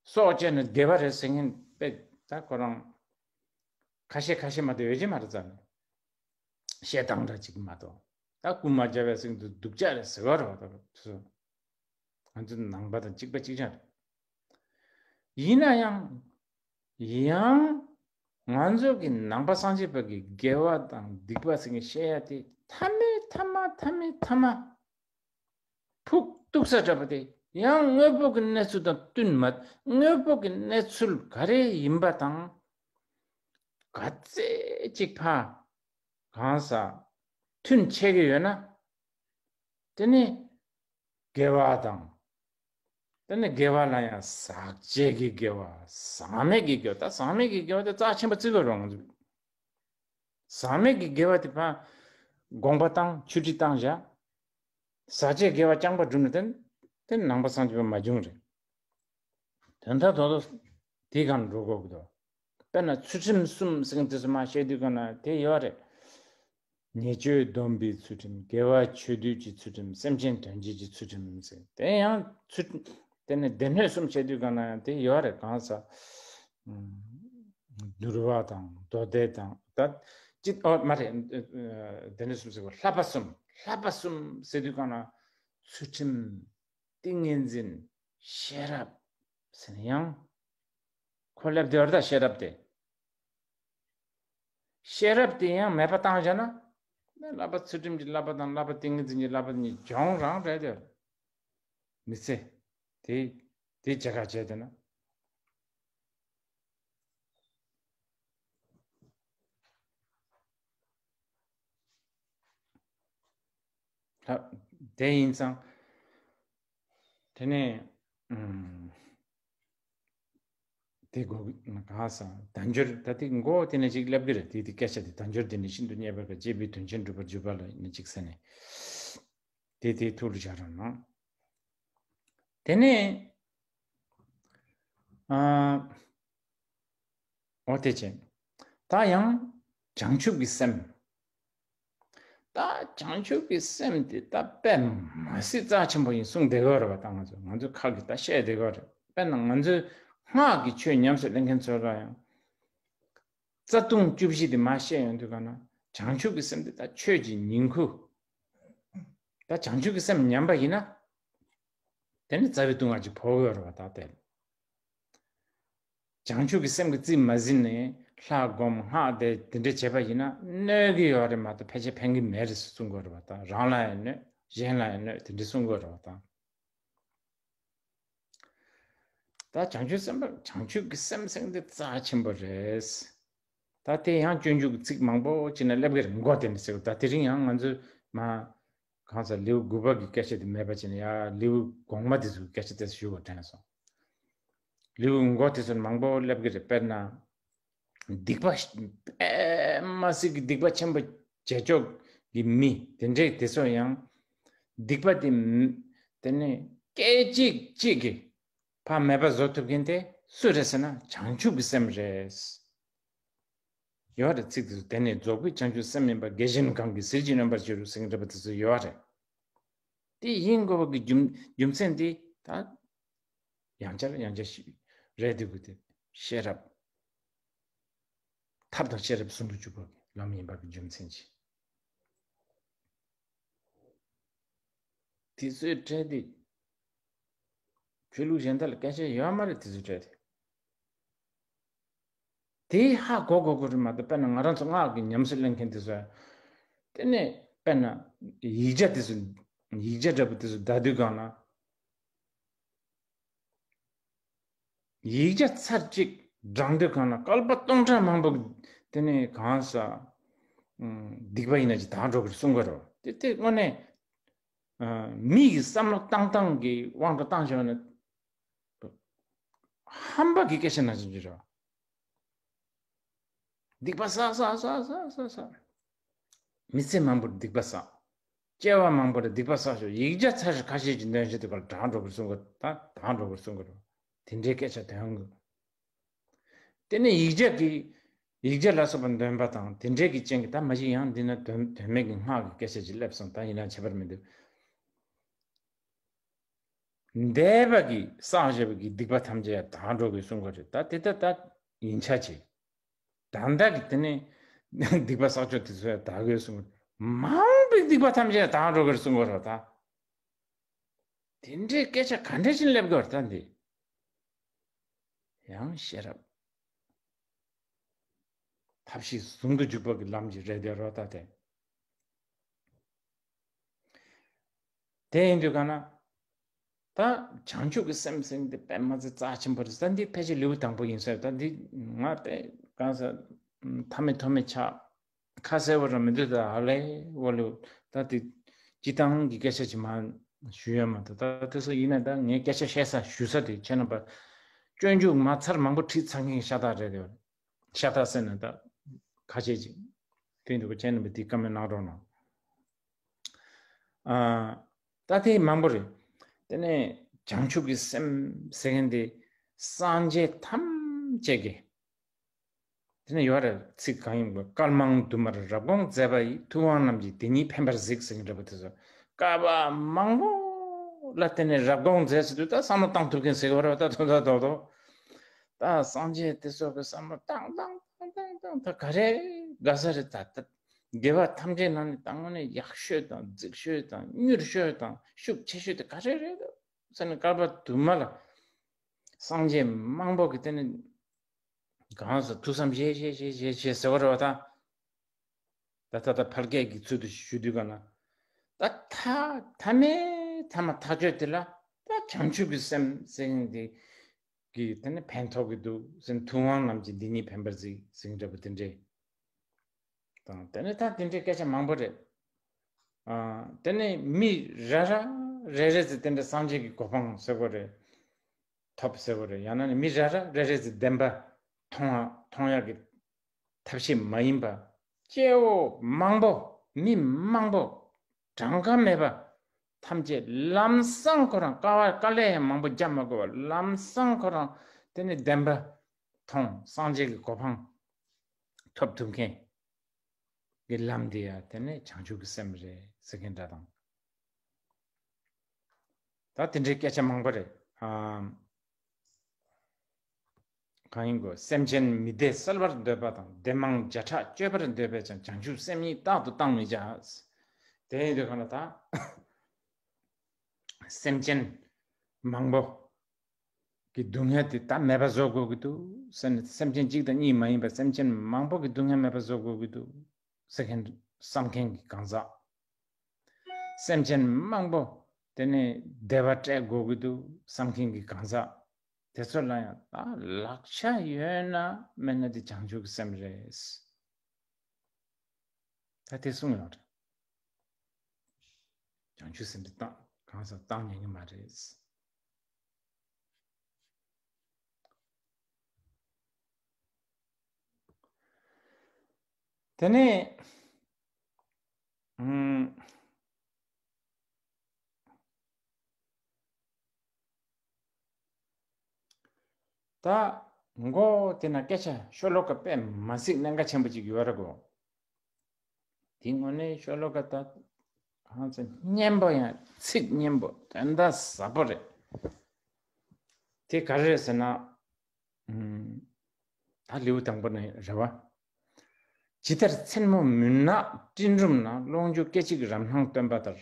སྲོག་བཅད་ན་བདེ་བ་རེད་ཟེར་མཁན་དཔེ་ད་ཁོ་རང་ཁ་ཤས་ཁ་ཤས་མ་གཏོགས་ཡོད་ཀྱི་མ་རེད་རྩ་ནས། བཤད་སྟངས་འདྲ་ཅིག་མ་གཏོགས། ད་རྐུན་མ་བརྒྱབ་པའི་སྟེང་དུ་སྡུག་ཅག་རེད་ཟེར་བ་རེད་བ། ད་ང་ཚོ་ནང་པ་དང་གཅིག་པ་གཅིག་རྐྱང་རེད། ཡིན་ན་ཡང་ཡང་ང་ཚོ་གི་ནང་པ་སངས་རྒྱས་པ་གི་དགེ་བ་དང་སྡིག་པ་ཟེར་མཁན་བཤད་ཡ་དེ་མཐའ་མའི་མཐའ་མ་མཐའ་མའི་མཐའ་མ། ཕུགས་གཏུགས་ས་འདྲ་པོ་དེ་ཡང་དངོས་པོ་གི་གནས་ཚུལ་དང་བསྟུན་མ། དངོས་པོ་གི་གནས་ཚུལ་ག་རེ་ཡིན་པ་དང་ག་ཚད་ཅིག་ཕ་གང་ས་མཐུན་ཆད་ཀྱི་ཡོད་ན། དེ་ནི་དགེ་བ་དང་། དེ་ནི་དགེ་བ་ལ་ཡང་ཟག་བཅས་ཀྱི་དགེ་བ། ཟག་མེད་ཀྱི་དགེ་བ། ད་ཟག་མེད་ཀྱི་དགེ་བ་དེ་རྩ་ཆེན་པོ་བརྩི་དགོས་རེད་ང་ཚོས། ཟག་མེད་ཀྱི་དགེ་བ་དེ་ཕ་དགོངས་པ་བཏང་ཆུ་ཁྲི་བཏང་བཞག་ཟག་བཅས་དགེ་བ་རྐྱང་པ་བསྒྲུབས་ན་དེ་དེ་ནང་པ་སངས་རྒྱས་པ་མ་བྱུང་རེད། དོན་དག་ཏོག་ཏོག་དེའི་སྒང་འགྲོ་དགོས་ཀྱི་འདུག་དཔེར་ན་ཚུལ་ཁྲིམས་གསུམ་ཟེར་མཁན་དེ་ཚོ་མ་བཤད་དུས་སྒང་ན་དེ་ཡོད་རེད། ཉེས་སྤྱོད་སྡོམ་པའི་ཚུལ་ཁྲིམས། དགེ་བ་ཆོས་སྡུད་ཀྱི་ཚུལ་ཁྲིམས། སེམས་ཅན་དོན་བྱེད་ཀྱི་ཚུལ་ཁྲིམས་ཟེར། དེ་ཡང་ཚུལ་དེ་ནས་སྡེ་སྣོད་གསུམ་བཤད་དུས་སྒང་ན་དེ་ཡོད་རེད། གང་ཟག་འདུལ་བ་དང་མདོ་སྡེ་དང་ད་ཅི་ཨོ་མ་རེད། སྡེ་སྣོད་གསུམ་ཟེར་བ་བསླབ་པ་གསུམ། བསླབ་པ་གསུམ་ཟེར་དུས་སྒང་ན་ཚུལ་ཁྲིམས། ཏིང་ངེ་འཛིན། ཤེས་རབ་ཟེར་ན་ཡང་། ཁོ་སླེབས་དེ་བར་ད་ཤེས་རབ་དེ། ཤེས་རབ་དེ་ཡང་མེད་པ་བཏང་བཞག་ན། བསླབ་པ་ཚུལ་ཁྲིམས་ཀྱི་བསླབ་པ་དང་བསླབ་པ་ཏིང་ངེ་འཛིན་གྱི་བསླབ་པ་གཉིས་གྱོང་རང་རེད་དེ། མི་ཚེ། དེ་དེ་བྱེད་ག་བྱས་དེ་ན། ད་དེ་ཡིན་ཙང་། དེ་ནས་ཨུམ། དེ་གོ་གང་ཟེར་དལ་འབྱོར་ད་དེ་མགོ་དེ་ནས་ཅིག་སླེབས་ཀྱི་རེད། དེ་དེ་སྐད་ཆ་དེ་དལ་འབྱོར་དེ་ནི་ཤིན་ཏུ་རྙེད་པར་དཀའ། སྤྱད་པས་དོན་ཆེན་འགྲུབ་པར་འགྱུར་བ་ལ་ནི་ཅིག་ཟེར་ནས། དེ་དེ་ཐུགས་ལ་བཞག་རོགས་གནང་། དེ་ནས་ཨ། འོ་དེ་བྱས། ད་ཡང་བྱང་ཆུབ་ཀྱི་སེམས། ད་བྱང་ཆུབ་ཀྱི་སེམས་དེ་ད་དཔེ་མ་སྲིད་རྩ་ཆེན་པོ་ཡིན་གསུངས་བསྡད་ཡོད་རེད་པ། ད་ང་ཚོ་ང་ཚོ་ཁ་གིས་ད་བཤད་བསྡད་ཡོད་རེད། དཔེར་ན་ང་ཚོའི་སྔགས་ཀྱི་ཆོས་ཉམས་སུ་ལེན་མཁན་ཚོ་ལ་ཡང་རྩ་ལྟུང་བཅུ་བཞི་དེ་མར་བཤད་ཡོང་དུས་ག་ན། བྱང་ཆུབ་ཀྱི་སེམས་དེ་ད་ཆོས་ཀྱི་ཉིང་ཁུ། ད་བྱང་ཆུབ་ཀྱི་སེམས་ཉམས་པ་ཡིན་ན། དེ་ནི་རྩ་བའི་ལྟུང་བ་ཅིག་ཕོག་གི་ཡོད་རེད་པ། ད་དེ་བྱང་ཆུབ་ཀྱི་སེམས་ཀྱིས་རྩིས་མ་ཟིན་ནས་ལྷ་སྒོམ་སྔགས་བཟླས་དེ་འདྲ་བྱས་པ་ཡིན་ན་གནོད་ཀྱི་ཡོད་རེད་མ་གཏོགས་ཕལ་ཆེར་ཕན་གྱི་མེད་རེད་ཟེར་གསུང་གི་ཡོད་རེད་པ། ད་རང་ལ་ཡང་གནོད། གཞན་ལ་ཡང་གནོད། དེ་འདྲ་གསུང་གི་ཡོད་རེད་པ། ད་ད་བྱང་ཆུབ་སེམས་དཔའ། བྱང་ཆུབ་ཀྱི་སེམས་ཟེར་མཁན་དེ་རྩ་ཆེན་པོ་རེད། ད་དེ་ཡང་སྤྱོད་འཇུག་གི་ཚིག་མང་པོ་ཅིག་ན་སླེབས་ཀྱི་རེད། མགོ་དེ་ནས་ཟེར་བ། ད་དེ་རིང་ཡང་ང་ཚོས་མ་གང་ཟག་ལེའུ་དགུ་པ་གི་སྐད་ཆ་དེ་མེད་པ་བྱས་ནས་ཡ་ལེའུ་གོང་མ་དེ་ཚོའི་སྐད་ཆ་དེ་ཞུ་བ་དྲན་སོང་། ལེའུ་མགོ་དེ་ཚོར་མང་པོ་སླེབས་ཀྱི་རེད། དཔེར་ན། སྡིག་པ་པདྨ་གསེར་གྱི་སྡིག་པ་ཆེན་པོ་བྱེད་ཕྱོགས་ཀྱི་མི་དེ་འདྲས་དེ་ཚོ་ཡང་སྡིག་པ་དེ་དེ་ནས་སྐད་ཅིག་གཅིག་གིས་ཕར་མེད་པ་བཟོ་ཐུབ་མཁན་དེ་སུ་རེད་ཟེར་ན་བྱང་ཆུབ་ཀྱི་སེམས་རེད། ཡོད་རེད། ཚིག་དེ་ཚོ། དེ་ནས་རྫོགས་པའི་བྱང་ཆུབ་སེམས་མིན་པ། བརྒྱ་བྱིན་གང་གིས་ཟིལ་གྱིས་གནོན་པར་འགྱུར་ཟེར་གྱི་འདྲ་པོ་དེ་ཚོ་ཡོད་རེད། དེ་ཡིན་དགོས་པ་གི་རྒྱུ་རྒྱུ་མཚན་དེ་ད་ཡང་བསྐྱར་ཡང་བསྐྱར་ཞིག་རེད་འདུག་གི། དེ་ཤེས་རབ་ཐབས་དང་ཤེས་རབ་ཟུང་དུ་འཇུག་པ་གི་ལམ་ཡིན་པ་གི་རྒྱུ་མཚན་གྱིས། དེ་ཚོའི་གྲས་དེ་ཆོས་ལུགས་གཞན་དག་ལ་སྐད་ཆ་ཡོད་མ་རེད། དེ་ཚོའི་གྲས་དེ། དེ་ཧ་གོ་དགོས་དགོས་རེད་མ་གཏོགས། དཔེར་ན་ང་རང་ཚོ་སྔགས་ཀྱི་ཉམས་སུ་ལེན་མཁན་དེ་ཚོ་དེ་ནས་དཔེར་ན་ཡིག་བརྒྱ་དེ་ཚོ་ཡིག་བརྒྱ་འདྲ་པོ་དེ་ཚོ་བཟླ་དུས་སྒང་ལ། ཡིག་བརྒྱ་ཚར་གཅིག་བགྲང་དུས་སྒང་ལ་བསྐལ་པ་སྟོང་ཕྲག་མང་པོ་དེ་ནས་གང་ཟག་སྡིག་པ་ཡིན་ན་ཅིག་དག་འགྲོ་གི་རེད་གསུང་གི་རེད། དེ་དེ་དངོས་གནས་མི་ཡི་བསམ་བློ་བཏང་སྟངས་ཀྱི་དབང་དུ་བཏང་བྱས་ན། ཧམ་པ་གི་སྐད་ཆ་ནང་བཞིན་གྱི་རེད། སྡིག་པ་བསགས་བསགས་བསགས་བསགས་བསགས། མི་ཚེ་མང་པོར་སྡིག་པ་བསགས། སྐྱེ་བ་མང་པོར་སྡིག་པ་བསགས་ཤོག་ཡིག་བརྒྱ་ཚར་ཁ་ཤས་ཀྱི་འདོན་བྱེད་དུ་གར་དྲག་འགྲོ་གི་གསུང་གི། ད་དྲག་འགྲོ་གི་གསུང་གི་རེད། དེ་འདྲའི་སྐད་ཆ་དོན་གི། དེ་ནས་ཡིག་བརྒྱ་གི་ཡིག་བརྒྱ་ལ་སོགས་པ་འདོན་པ་དང་དེ་འདྲའི་གི་རྐྱེན་གྱིས། ད་མ་གཞི་ཡང་འདི་ན་དོན་དོན་མེད་ཀྱི་སྔགས་ཀྱི་སྐད་ཆ་ཅིག་སླེབས་སོང་། ད་ཡིན་ན་ཁྱད་པར་མི་འདུག་འདས་པ་གི་བསགས་བཞག་པའི་གི་སྡིག་པ་ཐམས་ཅད་ཡང་དག་འགྲོ་གི་གསུང་གི་རེད། ད་དེ་ལྟ་ད་ཡིན་ཆ་ཆེ། ད་ལྟ་གི་དེ་ནས་སྡིག་པ་བསགས་ཆོག་དེ་ཚོ་ཡང་དག་གི་གསུང་གི་རེད། མང་པོའི་སྡིག་པ་ཐམས་ཅད་ཡང་དག་འགྲོ་གི་རེད་གསུང་གི་རེད། ད་དེ་འདྲའི་སྐད་ཆ་ག་འདྲ་ཞིག་སླེབས་གི་རེད། ད་འདི་ཡང་ཤེས་རབ་ཐབས་ཤེས་ཟུང་དུ་འཇུག་པ་གི་ལམ་གྱི་རེད་དེ་རོ། ད་དེ་དེ་ཡིན་དུས་ག་ན། ད་བྱང་ཆུབ་ཀྱི་སེམས་ཟེར་འདི་དཔེ་མ་ཚད་རྩ་ཆེན་པོ་རེད། ད་འདི་ཕལ་ཆེར་ལེའུ་དང་པོ་ཡིན་ས་རེད། ད་འདི་ང་དཔེ་གང་ས་མཐའ་མེད་ཐོག་མེད་ཆགས། ཁ་གསལ་བོ་རང་མི་འདུག་ད་ཧ་ལས་བོ་ལེའུ། ད་འདི་སྤྱི་བཏང་གི་སྐད་ཆ་ཅིག་མ་ཞུ་ཡ་མ་གཏོགས། ད་དེ་ཚོ་ཡིན་ན་ད་ངས་སྐད་ཆ་བཤད་ས་ཞུ་ས་དེ་ཁྱེད་རྣམ་པ་སྤྱོད་འཇུག་མ་ཚར་མང་པོ་ཁྲིད་ཚར་མཁན་ཤ་སྟག་རེད་དེ། ཤ་སྟག་ཟེར་ན་ད་ཁ་ཤས་ཅིག་དེ་འདུག་ཁྱེད་རྣམ་པ་དེ་བཀའ་མོལ་གནང་རོགས་གནང་། ཨ། ད་དེ་མང་པོ་རེད། དེ་ནས་བྱང་ཆུབ་ཀྱི་སེམས་ཟེར་མཁན་དེ་སངས་རྒྱས་ཐམས་ཅད་ཀྱི། དེ་ནས་ཡོད་རེད། ཚིག་གང་ཡིན་པ། བསྐལ་མང་དུ་མར་རབ་དགོངས་མཛད་པ་ཡི། ཐུབ་དབང་རྣམས་ཀྱིས་འདི་ཉིད་ཕན་པར་གཟིགས་ཟེར་མཁན་འདྲ་པོ་དེ་ཚོ། བསྐལ་པ་མང་པོ་ལ་དེ་ནས་རབ་དགོངས་མཛད་ཟེར་དུས་ད་བསམ་བློ་བཏང་ཐུབ་མཁན་ཟེར་གི་རེད། ད་དོ་ད་དོ་དོ། ད་སངས་རྒྱས་དེ་ཚོ་གི་བསམ་བློ་བཏང་བཏང་བཏང་བཏང་བཏང་། ད་ག་རེ་དགའ་ས་རེད། ད་ད་དགེ་བ་ཐམས་ཅད་ནང་ནས་ད་དངོས་གནས་ཡག་ཤོས་དང་རྫིག་ཤོས་དང་མྱུར་ཤོས་དང་ཤུགས་ཆེ་ཤོས་དེ་ག་རེ་རེད་ཟེར་ནས། བསྐལ་པ་དུ་མ་ལ་སངས་རྒྱས་མང་པོ་གི་དེ་ནས་གང་ཟེར་ཐུགས་བསམ་བཞེས་བཞེས་བཞེས་བཞེས་བཞེས་ཟེར་བ་རེད་བ་ད། ད་ད་ད་ཕལ་སྐད་ཀྱི་ཚུལ་དུ་ཞུ་དུས་ག་ན། ད་ཐ་ཐ་མའི་ཐ་མ་ཐག་ཆོད་དེ་ལ་ད་བྱང་ཆུབ་ཀྱི་སེམས་ཟེར་མཁན་དེ་གི་དེ་ནི་ཕན་ཐོགས་ཀྱི་འདུག་ཟེར། ཐུབ་དབང་རྣམས་ཀྱིས་འདི་ཉིད་ཕན་པར་གཟིགས་ཟེར་མཁན་འདྲ་པོ་དེ་འདྲས་དང་། དེ་ནི་ད་དེ་འདྲའི་སྐད་ཆ་མང་པོ་རེད། ཨ། དེ་ནི་མི་རེ་རེ་རེ་རེ་ཟེར་དེ་འདྲ་སངས་རྒྱས་ཀྱི་གོ་འཕང་ཟེར་དགོས་རེད། ཐོབ་ཟེར་དགོས་རེད། ཡང་ན་ནི་མི་རེ་རེ་རེ་རེ་ཟེར་བདེན་པ་མཐོང་བ་མཐོང་ཡག་གི་ཐབས་ཤེས་མ་ཡིན་པ། སྐྱེ་བོ་མང་པོ་མི་མང་པོ་གྲངས་ཀ་མེད་པ་ཐམས་ཅད་ལམ་སང་ཁོ་རང་དཀའ་བ་དཀའ་ལས་ཡང་མང་པོ་རྒྱབ་མ་དགོས་པར་ལམ་སང་ཁོ་རང་དེ་ནི་བདེན་པ་མཐོང་སངས་རྒྱས་ཀྱི་གོ་འཕང་ཐོབ་ཐུབ་མཁན་གྱི་ལམ་དེ་ཡང་དེ་ནི་བྱང་ཆུབ་ཀྱི་སེམས་རེད་ཟེར་མཁན་འདྲ་དང་། ད་དེ་འདྲའི་སྐད་ཆ་མང་པོ་རེད། ཨམ། གང་ཡིན་གོ། སེམས་ཅན་མི་བདེ་བསལ་བར་འདོད་པ་དང་། བདེ་མང་བརྒྱ་ཕྲག་སྤྱོད་པར་འདོད་པས་ཀྱང་། བྱང་ཆུབ་སེམས་ཉིད་རྟག་ཏུ་བཏང་མི་བྱ། དེ་ཡིན་དུས་གང་ལ་ད་སེམས་ཅན་མང་པོ་གི་སྡུག་བསྔལ་དེ་ད་མེད་པ་བཟོ་དགོས་ཀྱི་འདུག་ཟེར་ནས། སེམས་ཅན་གཅིག་དང་གཉིས་མ་ཡིན་པར་སེམས་ཅན་མང་པོ་གི་སྡུག་བསྔལ་མེད་པ་བཟོ་དགོས་ཀྱི་འདུག་ཟེར་མཁན་བསམ་མཁན་གྱི་གང་ཟག་སེམས་ཅན་མང་པོ་དེ་ནས་བདེ་བ་སྤྲད་དགོས་ཀྱི་འདུག་བསམ་མཁན་གྱི་གང་ཟག་དེ་ཚོ་ལ་ཡང་ད་ལག་ཆ་ཡོད་ན་མེད་ན་དེ་བྱང་ཆུབ་ཀྱི་སེམས་རེད། ད་དེ་གསུངས་ཡོད་རེད། བྱང་ཆུབ་སེམས་དེ་བཏང་གང་ཟག་བཏང་ཉན་གྱི་མ་རེད། དེ་ནས་ཨམ། ད་མགོ་དེ་ན་སྐད་ཆ་ཤོ་ལོ་ཀ་དཔེ་མ་སྲིད་གནད་འགག་ཆེན་པོ་ཅིག་ཡོད་རེད་གོ། དེ་དངོས་གནས་ཤོ་ལོ་ཀ་ད་ཧང་སང་སྙན་པོ་ཡང་ཚིག་སྙན་པོ་དོན་དག་ཟབ་པོ་རེད། དེ་ག་རེ་རེད་ཟེར་ན། ཨམ། ད་ལེའུ་དང་པོ་ནས་རེད་བ། ཇི་ལྟར་མཚན་མོ་མུན་ནག་སྤྲིན་རུམ་ན། ཀློང་འཇུག་སྐད་ཅིག་རབ་སྣང་སྟོན་པ་ལྟར།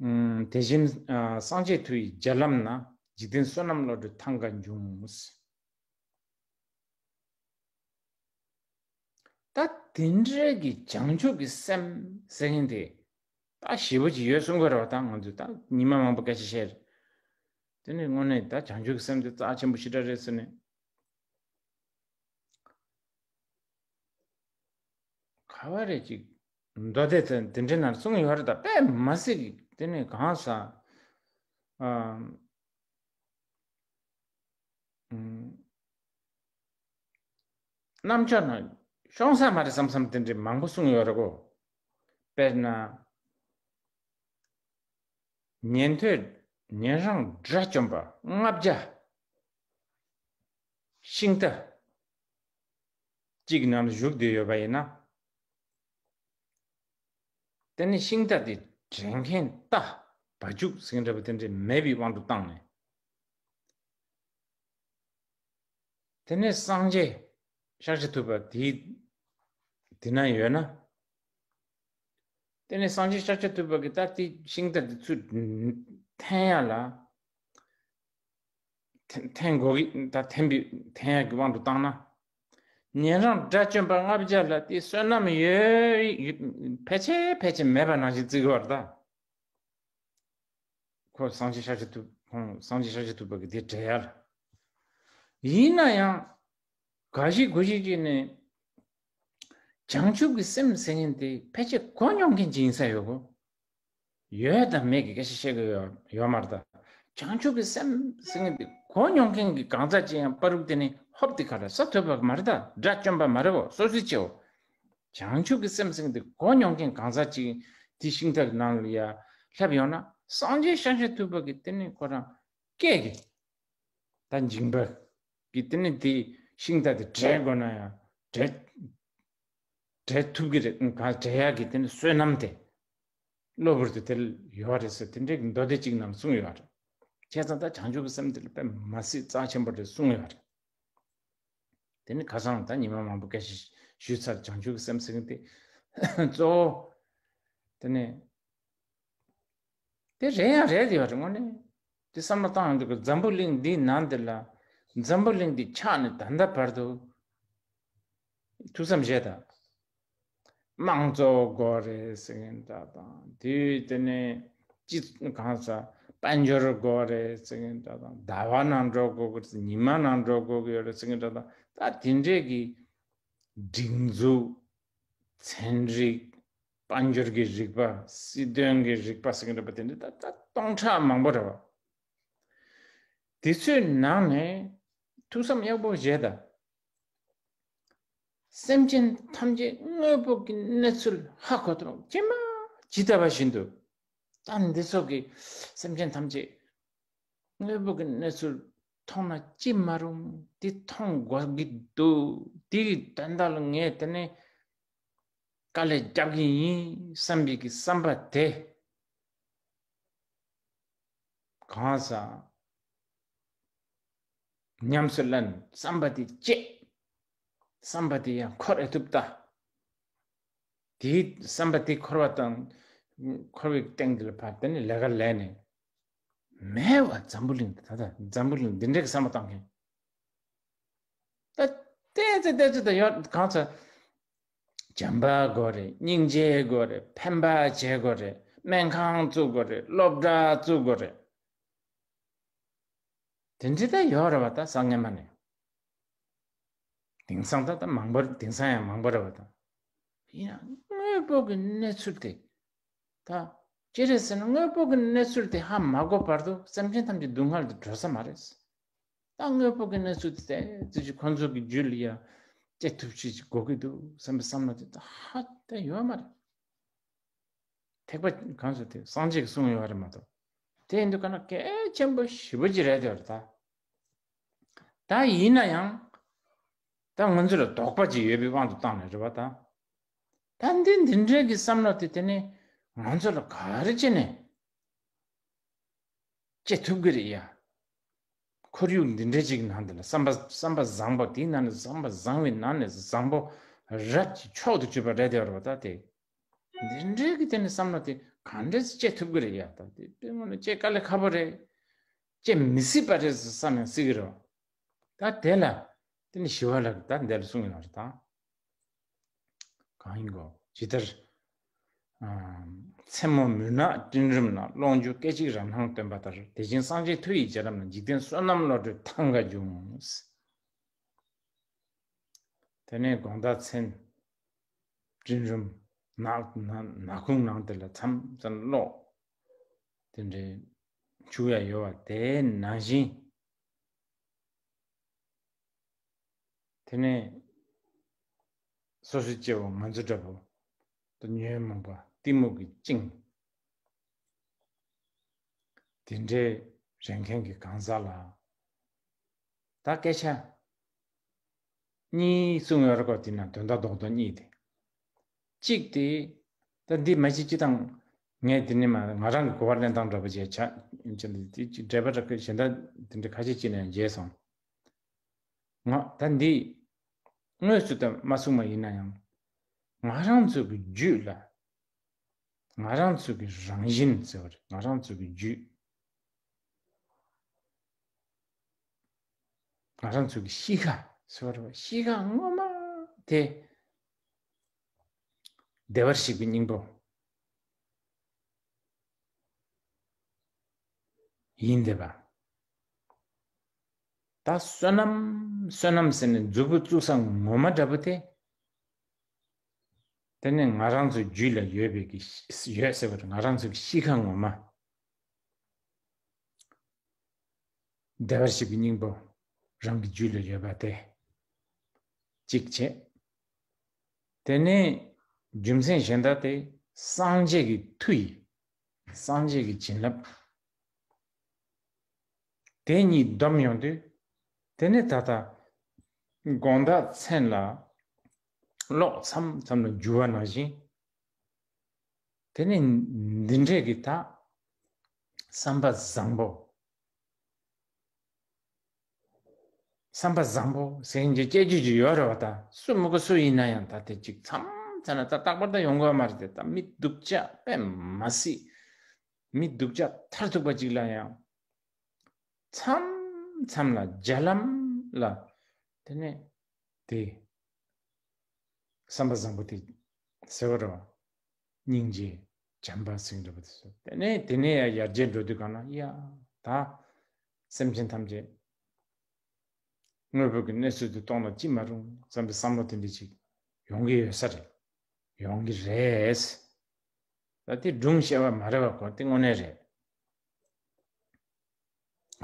ཨམ། དེ་བཞིན་ཨ་སངས་རྒྱས་མཐུ་ཡི་རྒྱ་ལམ་ན། འཇིག་རྟེན་བསོད་ནམས་བློ་གྲོས་ཐང་ག་འབྱུང་། ད་དེ་འདྲའི་གི་བྱང་ཆུབ་ཀྱི་སེམས་ཟེར་མཁན་དེ་ད་ཞེ་པོ་ཅིག་ཡོད་གསུང་གི་རེད་བ། ད་ང་ཚོས་ད་ཉི་མ་མང་པོ་སྐད་ཆ་བཤད་རེད། དེ་ནས་དངོས་གནས་ད་བྱང་ཆུབ་ཀྱི་སེམས་དེ་རྩ་ཆེན་པོ་ཞེ་དྲག་རེད་ཟེར་ནས། ག་བ་རེ་ཅིག་མདོ་སྡེ་དེ་དེ་འདྲའི་ནང་གསུངས་ཡོད་རེད། ད་དཔེ་མ་སྲིད་ཀྱི་དེ་ནས་གང་ཟག་ཨམ། ཨམ། རྣམ་ཅོག་ན་ཤོང་ས་མ་རེད་བསམ་བསམ་དེ་འདྲའི་མང་པོ་གསུངས་ཡོད་རེད་གོ། དཔེར་ན། ཉན་ཐོས་ཉན་རང་དགྲ་བཅོམ་པ་ལྔ་བརྒྱ་ཤིང་རྟ་གཅིག་ནང་བཞུགས་བསྡད་ཡོད་པ་ཡིན་ན། དེ་ནི་ཤིང་རྟ་དེ་དྲན་མཁན་རྟ་བ་ཕྱུགས་ཟེར་མཁན་འདྲ་པོ་དེ་འདྲས་མེད་པའི་དབང་དུ་བཏང་ནས། དེ་ནས་སངས་རྒྱས་ཤཱཀྱ་ཐུབ་པ་དེའི་དེ་ན་ཡོད་ན། དེ་ནས་སངས་རྒྱས་ཤཱཀྱ་ཐུབ་པ་གིས་ད་དེ་ཤིང་རྟ་དེ་ཚུར་འཐེན་ཡ་ལ། འཐེན་འཐེན་དགོས་ཀྱི་ད་འཐེན་པའི་འཐེན་ཡ་གི་དབང་དུ་བཏང་ན། ཉན་རང་དགྲ་བཅོམ་པ་ལྔ་བརྒྱ་ལ་དེ་བསོད་ནམས་ཡོད་ཡོད་ཕལ་ཆེར་ཕལ་ཆེར་མེད་པ་ནང་བཞིན་བརྩི་གི་བར་ད། ཁོ་སངས་རྒྱས་ཤཱཀྱ་ཐུབ་ཁོང་སངས་རྒྱས་ཤཱཀྱ་ཐུབ་པ་གི་དེ་འགྲེལ་ཡ་ལ། ཡིན་ན་ཡང་ག་ཞིག་གོ་ཞིག་ཅིག་ནས་བྱང་ཆུབ་ཀྱི་སེམས་ཟེར་མཁན་དེ་ཕལ་ཆེར་གོ་མྱོང་མཁན་ཅིག་ཡིན་ས་ཡོད་གོ། ཡོད་དང་མེད་ཀྱི་སྐད་ཆ་བཤད་གི་ཡོད་ཡོད་མ་རེད་ད། བྱང་ཆུབ་ཀྱི་སེམས་ཟེར་མཁན་དེ་གོ་མྱོང་མཁན་གྱི་གང་ཟག་ཅིག་ཡང་པ་རུག་དེ་ནི་ཧོབ་དེ་ག་ལ་ས་ཐོབ་པ་མ་རེད་ད། དགྲ་བཅོམ་པ་མ་རེད་བོ། སོ་སོའི་ཆེའོ། བྱང་ཆུབ་ཀྱི་སེམས་ཟེར་མཁན་དེ་གོ་མྱོང་མཁན་གང་ཟག་ཅིག་དེ་ཤིང་རྟ་གི་ནང་ལ་ཡ་སླེབས་ཡོང་ན། སངས་རྒྱས་ཤཱཀྱ་ཐུབ་པ་གི་དེ་ནི་ཁོ་རང་སྐད་ཀྱི་ད་འཇིགས་པ་གི་དེ་ནི་དེ་ཤིང་རྟ་དེ་བྲལ་དགོས་ན་ཡང་བྲལ་བྲལ་ཐུབ་ཀྱི་རེད། ག་བྲལ་ཡག་གི་དེ་ནི་བསོད་ནམས་དེ་གློ་བུར་དུ་དེ་ལ་ཡོད་རེད་ཟེར་དེ་འདྲའི་མདོ་སྡེ་གཅིག་ནང་གསུངས་ཡོད་རེད། བྱས་ཙང་ད་བྱང་ཆུབ་ཀྱི་སེམས་དེ་ལ་དཔེ་མ་སྲིད་རྩ་ཆེན་པོ་རེད་གསུངས་ཡོད་རེད། དེ་ནི་ཁ་སང་ད་ཉི་མ་མང་པོ་སྐད་ཆ་ཞུས་ཚར། བྱང་ཆུབ་ཀྱི་སེམས་ཟེར་མཁན་དེ་གཙོ་བོ་དེ་ནི། དེ་རེད་ཡང་རེད་ཡོད་རེད་དངོས་གནས། དེ་བསམ་བློ་བཏང་ཡོང་དུས་འཛམ་བུ་གླིང་འདིའི་ནང་འདི་ལ། འཛམ་བུ་གླིང་འདི་ཆགས་ནས་ད་ལྟ་བར་དུ་ཐུགས་བསམ་བཞེས་དང་། དམངས་གཙོ་དགོས་རེད་ཟེར་མཁན་འདྲ་དང་། དེ་དེ་ནས་ཅི་གང་ཟག་དཔལ་འབྱོར་དགོས་རེད་ཟེར་མཁན་འདྲ་དང་། ཟླ་བ་ནང་འགྲོ་དགོས་ཀྱི་རེད། ཉི་མ་ནང་འགྲོ་དགོས་ཀྱི་ཡོད་རེད་ཟེར་མཁན་འདྲ་དང་། ད་དེ་འདྲས་ཀྱི་སྒྲིག་འཛུགས། ཚན་རིག། དཔལ་འབྱོར་གྱི་རིག་པ། སྲིད་དོན་གྱི་རིག་པ་ཟེར་གྱི་འདྲ་པོ་དེ་འདྲ་ད་ད་སྟོང་ཕྲག་མང་པོ་རེད་བ། དེ་ཚོའི་ནང་ནས་ཐུགས་བསམ་ཡག་པོ་བཞེས་དང་། སེམས་ཅན་ཐམས་ཅད་དངོས་པོ་གི་གནས་ཚུལ་ཧ་གོ་ཐུབ་ཇི་མ་ཇི་ལྟ་བ་བཞིན་དུ། ད་འདི་ཚོ་གི་སེམས་ཅན་ཐམས་ཅད་དངོས་པོ་གི་གནས་ཚུལ་མཐོང་ན་ཅི་མ་རུང་། འདི་མཐོང་དགོས་ཀྱི་འདུག་འདི་གི་དོན་དག་ལ་ངས་དེ་ནས་དཀའ་ལས་རྒྱབ་ཀྱི་ཡིན་བསམ་པའི་གི་བསམ་པ་དེ་གང་ཟག་ཉམས་སུ་ལེན། བསམ་པ་དེ་བཅད། བསམ་པ་དེ་ཡང་འཁོར་ཨེ་ཐུབ་ལྟ། དེའི་བསམ་པ་དེ་འཁོར་བ་དང་། འཁོར་བའི་སྟེང་དེ་ལ་ཕར་དེ་ནས་ལས་ཀ་ལས་ནས། མེད་བ་འཛམ་བུ་གླིང་དེ། ད་ལྟ་འཛམ་བུ་གླིང་འདི་འདྲའི་གི་བསམ་པ་བཏང་མཁན། ད་ལྟའི་ཚེ་ལྟའི་ཚེ་ད་ཡོད་གང་ཚེ། བྱམས་པ་དགོས་རེད། སྙིང་རྗེ་དགོས་རེད། ཕན་པ་བྱེད་དགོས་རེད། སྨན་ཁང་བཙུགས་དགོས་རེད། སློབ་གྲྭ་བཙུགས་དགོས་རེད། དེ་འདྲ་ད་ཡོད་རེད་བ། ད་སང་ཉིན་མ་ནས། དེང་སང་ད་ད་མང་པོ། དེང་སང་ཡང་མང་པོ་རེད་བ། ད་ཡིན་ཡང་དངོས་པོ་གི་གནས་ཚུལ་དེ། ད་ཅི་རེད་ཟེར་ན་དངོས་པོ་གི་གནས་ཚུལ་དེ་ཧ་མ་གོ་བར་དུ་སེམས་ཅན་ཐམས་ཅད་སྡུག་བསྔལ་དུ་འགྲོ་ས་མ་རེད། ད་དངོས་པོ་གི་གནས་ཚུལ་དེ་ཙི་ཅི་ཁོ་ཚོ་གི་རྒྱུད་ལ་ཡ་ སྐྱེ་ཐུབ་ཅིག་དགོས་ཀྱི་འདུག་བསམ་པའི་བསམ་བློ་དེ་ད་ཧ་ད་ཡོད་མ་རེད། ཐེག་པ་གང་ཟེར་དེ་སངས་རྒྱས་ཀྱིས་གསུངས་ཡོད་རེད་མ་གཏོགས། དེ་ཡིན་དུས་ག་ན་གལ་ཆེན་པོ་ཞེ་པོ་ཅིག་རེད་དེ་རེད་ད། ད་ཡིན་ན་ཡང་། ད་ང་ཚོ་ལ་དོགས་པ་ཅིག་ཡོད་པའི་དབང་དུ་བཏང་ནས་རེད་པ་ད། ད་འདི་འདི་འདྲའི་གི་བསམ་བློ་དེ་དེ་ནི་ང་ཚོ་ལ་ག་རེ་བྱས་ནས་སྐྱེ་ཐུབ་ཀྱི་རེད་ཡ། ཁོར་ཡུག་འདི་འདྲའི་ཅིག་ནང་དེ་ལ་བསམ་པ་བསམ་པ་བཟང་པོ་དེའི་ནང་ནས་བསམ་པ་བཟང་བའི་ནང་ནས་བཟང་པོ་རབ་ཀྱི་མཆོག་ཏུ་གྱུར་པ་རེད་དེ་རེད་པ་ད་དེ། འདི་འདྲའི་གི་དེ་ནི་བསམ་བློ་དེ་ག་འདྲས་སྐྱེ་ཐུབ་ཀྱི་རེད་ཡ། ད་དེ་དཔེ་ངོ་ནས་སྐྱེ་དཀའ་ལས་ཁག་པོ་རེད། སྐྱེ་མི་སྲིད་པ་རེད་བསམ་ཡང་སྲིད་ཀྱི་རེད། ད་དེ་ལ་དེ་ནི་ཞི་བ་ལྷ་གིས་ད་འདི་ལ་གསུངས་ཡོད་རེད་ད། གང་ཡིན་གོ། ཇི་ལྟར་མཚན་མོ་མུན་ནག་སྤྲིན་རུམ་ན། ཀློང་འཇུག་སྐད་ཅིག་རབ་སྣང་སྟོན་པ་ལྟར། དེ་བཞིན་སངས་རྒྱས་མཐུ་ཡི་རྒྱལ་རབས་ན། འཇིག་རྟེན་བསོད་ནམས་བློ་གྲོས་ཐང་ག་འབྱུང་། དེ་ནས་དགོང་དག་མཚན་སྤྲིན་རུམ་ནག་ནག་ཁུང་ནང་དེ་ལ་མཚམས་མཚམས་གློག་དེ་འདྲའི་འཁྱུག་ཡ་ཡོད་པ་དེ་ནང་བཞིན། དེ་ནས་སོ་སོའི་སྐྱེ་བོ་ང་ཚོ་འདྲ་པོ་ད་ཉོན་མོངས་པ་གཏི་མུག་གིས་བཅིངས། དེ་འདྲའི་རེ་མཁན་གྱི་གང་ཟག་ལ་ད་སྐད་ཆ་གཉིས་གསུངས་ཡོད་རེད་གོ། དེ་ན་དོན་དག་རྡོག་རྡོག་གཉིས་དེ། གཅིག་དེ་ད་འདི་མ་གཅིག་གཅིག་དང་ངས་དེ་ནས་མ་ང་རང་གི་གོ་བ་ལེན་སྟངས་འདྲ་པོ་བྱས་ཆ་ཡིན་ཆ་འདི་དེ་གཅིག་འགྲེལ་པ་འདྲ་གི་གཞན་དག་དེ་འདྲ་ཁ་ཤས་ཅིག་ནས་མཇལ་སོང་། ང་ད་འདི་དངོས་སུ་ད་མ་གསུངས་པ་ཡིན་ན་ཡང་། ང་རང་ཚོ་གི་རྒྱུད་ལ། ང་རང་ཚོ་གི་རང་བཞིན་ཟེར་བ་རེད། ང་རང་ཚོ་གི་རྒྱུད། ང་རང་ཚོ་གི་གཤིས་ཀ་ཟེར་བ་རེད། གཤིས་ཀ་ངོ་མ་དེ་བདེ་བར་གཤེགས་པའི་སྙིང་པོ་ཡིན་བསྡད་པ། ད་བསོད་ནམས་བསོད་ནམས་ཟེར་ནས་མཛུབ་གུ་བཙུགས་ས་ངོ་མ་འདྲ་པོ་དེ། དེ་ནི་ང་རང་ཚོའི་རྒྱུད་ལ་ཡོད་པའི་གི་ཡོད་ཟེར་བ་རེད། ང་རང་ཚོའི་གཤིས་ཀ་ངོ་མ། བདེ་བར་གཤེགས་པའི་སྙིང་པོ་རང་གི་རྒྱུད་ལ་ཡོད་པ་དེ་གཅིག་བྱས། དེ་ནས་རྒྱུ་མཚན་གཞན་དག་དེ་སངས་རྒྱས་ཀྱི་མཐུ་ཡིས། སངས་རྒྱས་ཀྱི་བྱིན་རླབས་དེ་གཉིས་བསྡོམས་ཡོང་དུས། དེ་ནས་ད་ལྟ་དགོང་དག་མཚན་ལ་གློག་མཚམས་མཚམས་ལ་འགྱུ་བ་ནང་བཞིན། དེ་ནས་འདི་འདྲས་ཀྱི་ད་བསམ་པ་བཟང་པོ། བསམ་པ་བཟང་པོ་ཟེར་མཁན་གྱི་སྐྱེ་རྒྱུ་ཅིག་ཡོད་རེད་པ། ད་སུ་མི་དགོས་སུ་ཡིན་ན་ཡང་ད་དེ་ཅིག་མཚམས་མཚམས་ན་ད་རྟག་པར་ད་ཡོང་གི་ཡོད་མ་རེད་དེ། ད་མི་སྡུག་ཅག་དཔེ་མ་སྲིད། མི་སྡུག་ཅག་མཐར་ཐུག་པ་ཅིག་ལ་ཡང་མཚམས་མཚམས་ལ་རྒྱ་ལམ་ལ་དེ་ནས་དེ་བསམ་པ་བཟང་པོ་དེ་ཟེར་བ་རེད་པ། སྙིང་རྗེ། བྱམས་པ་ཟེར་འདྲ་པོ་དེ་ཚོ། དེ་ནས་དེ་ནས་ཡར་རྒྱས་འགྲོ་དུས་གང་ན་ཡ་ད་སེམས་ཅན་ཐམས་ཅད་དངོས་པོ་གི་གནས་ཚུལ་དུ་གཏོང་ན་ཅི་མ་རུང་བསམ་པའི་བསམ་བློ་དེ་འདྲ་ཅིག་ཡོང་གི་ཡོད་ས་རེད། ཡོང་གི་རེད། ད་དེ་སྒྲུང་བཤད་པ་མ་རེད་པ། གོ་དེ་དངོས་གནས་རེད།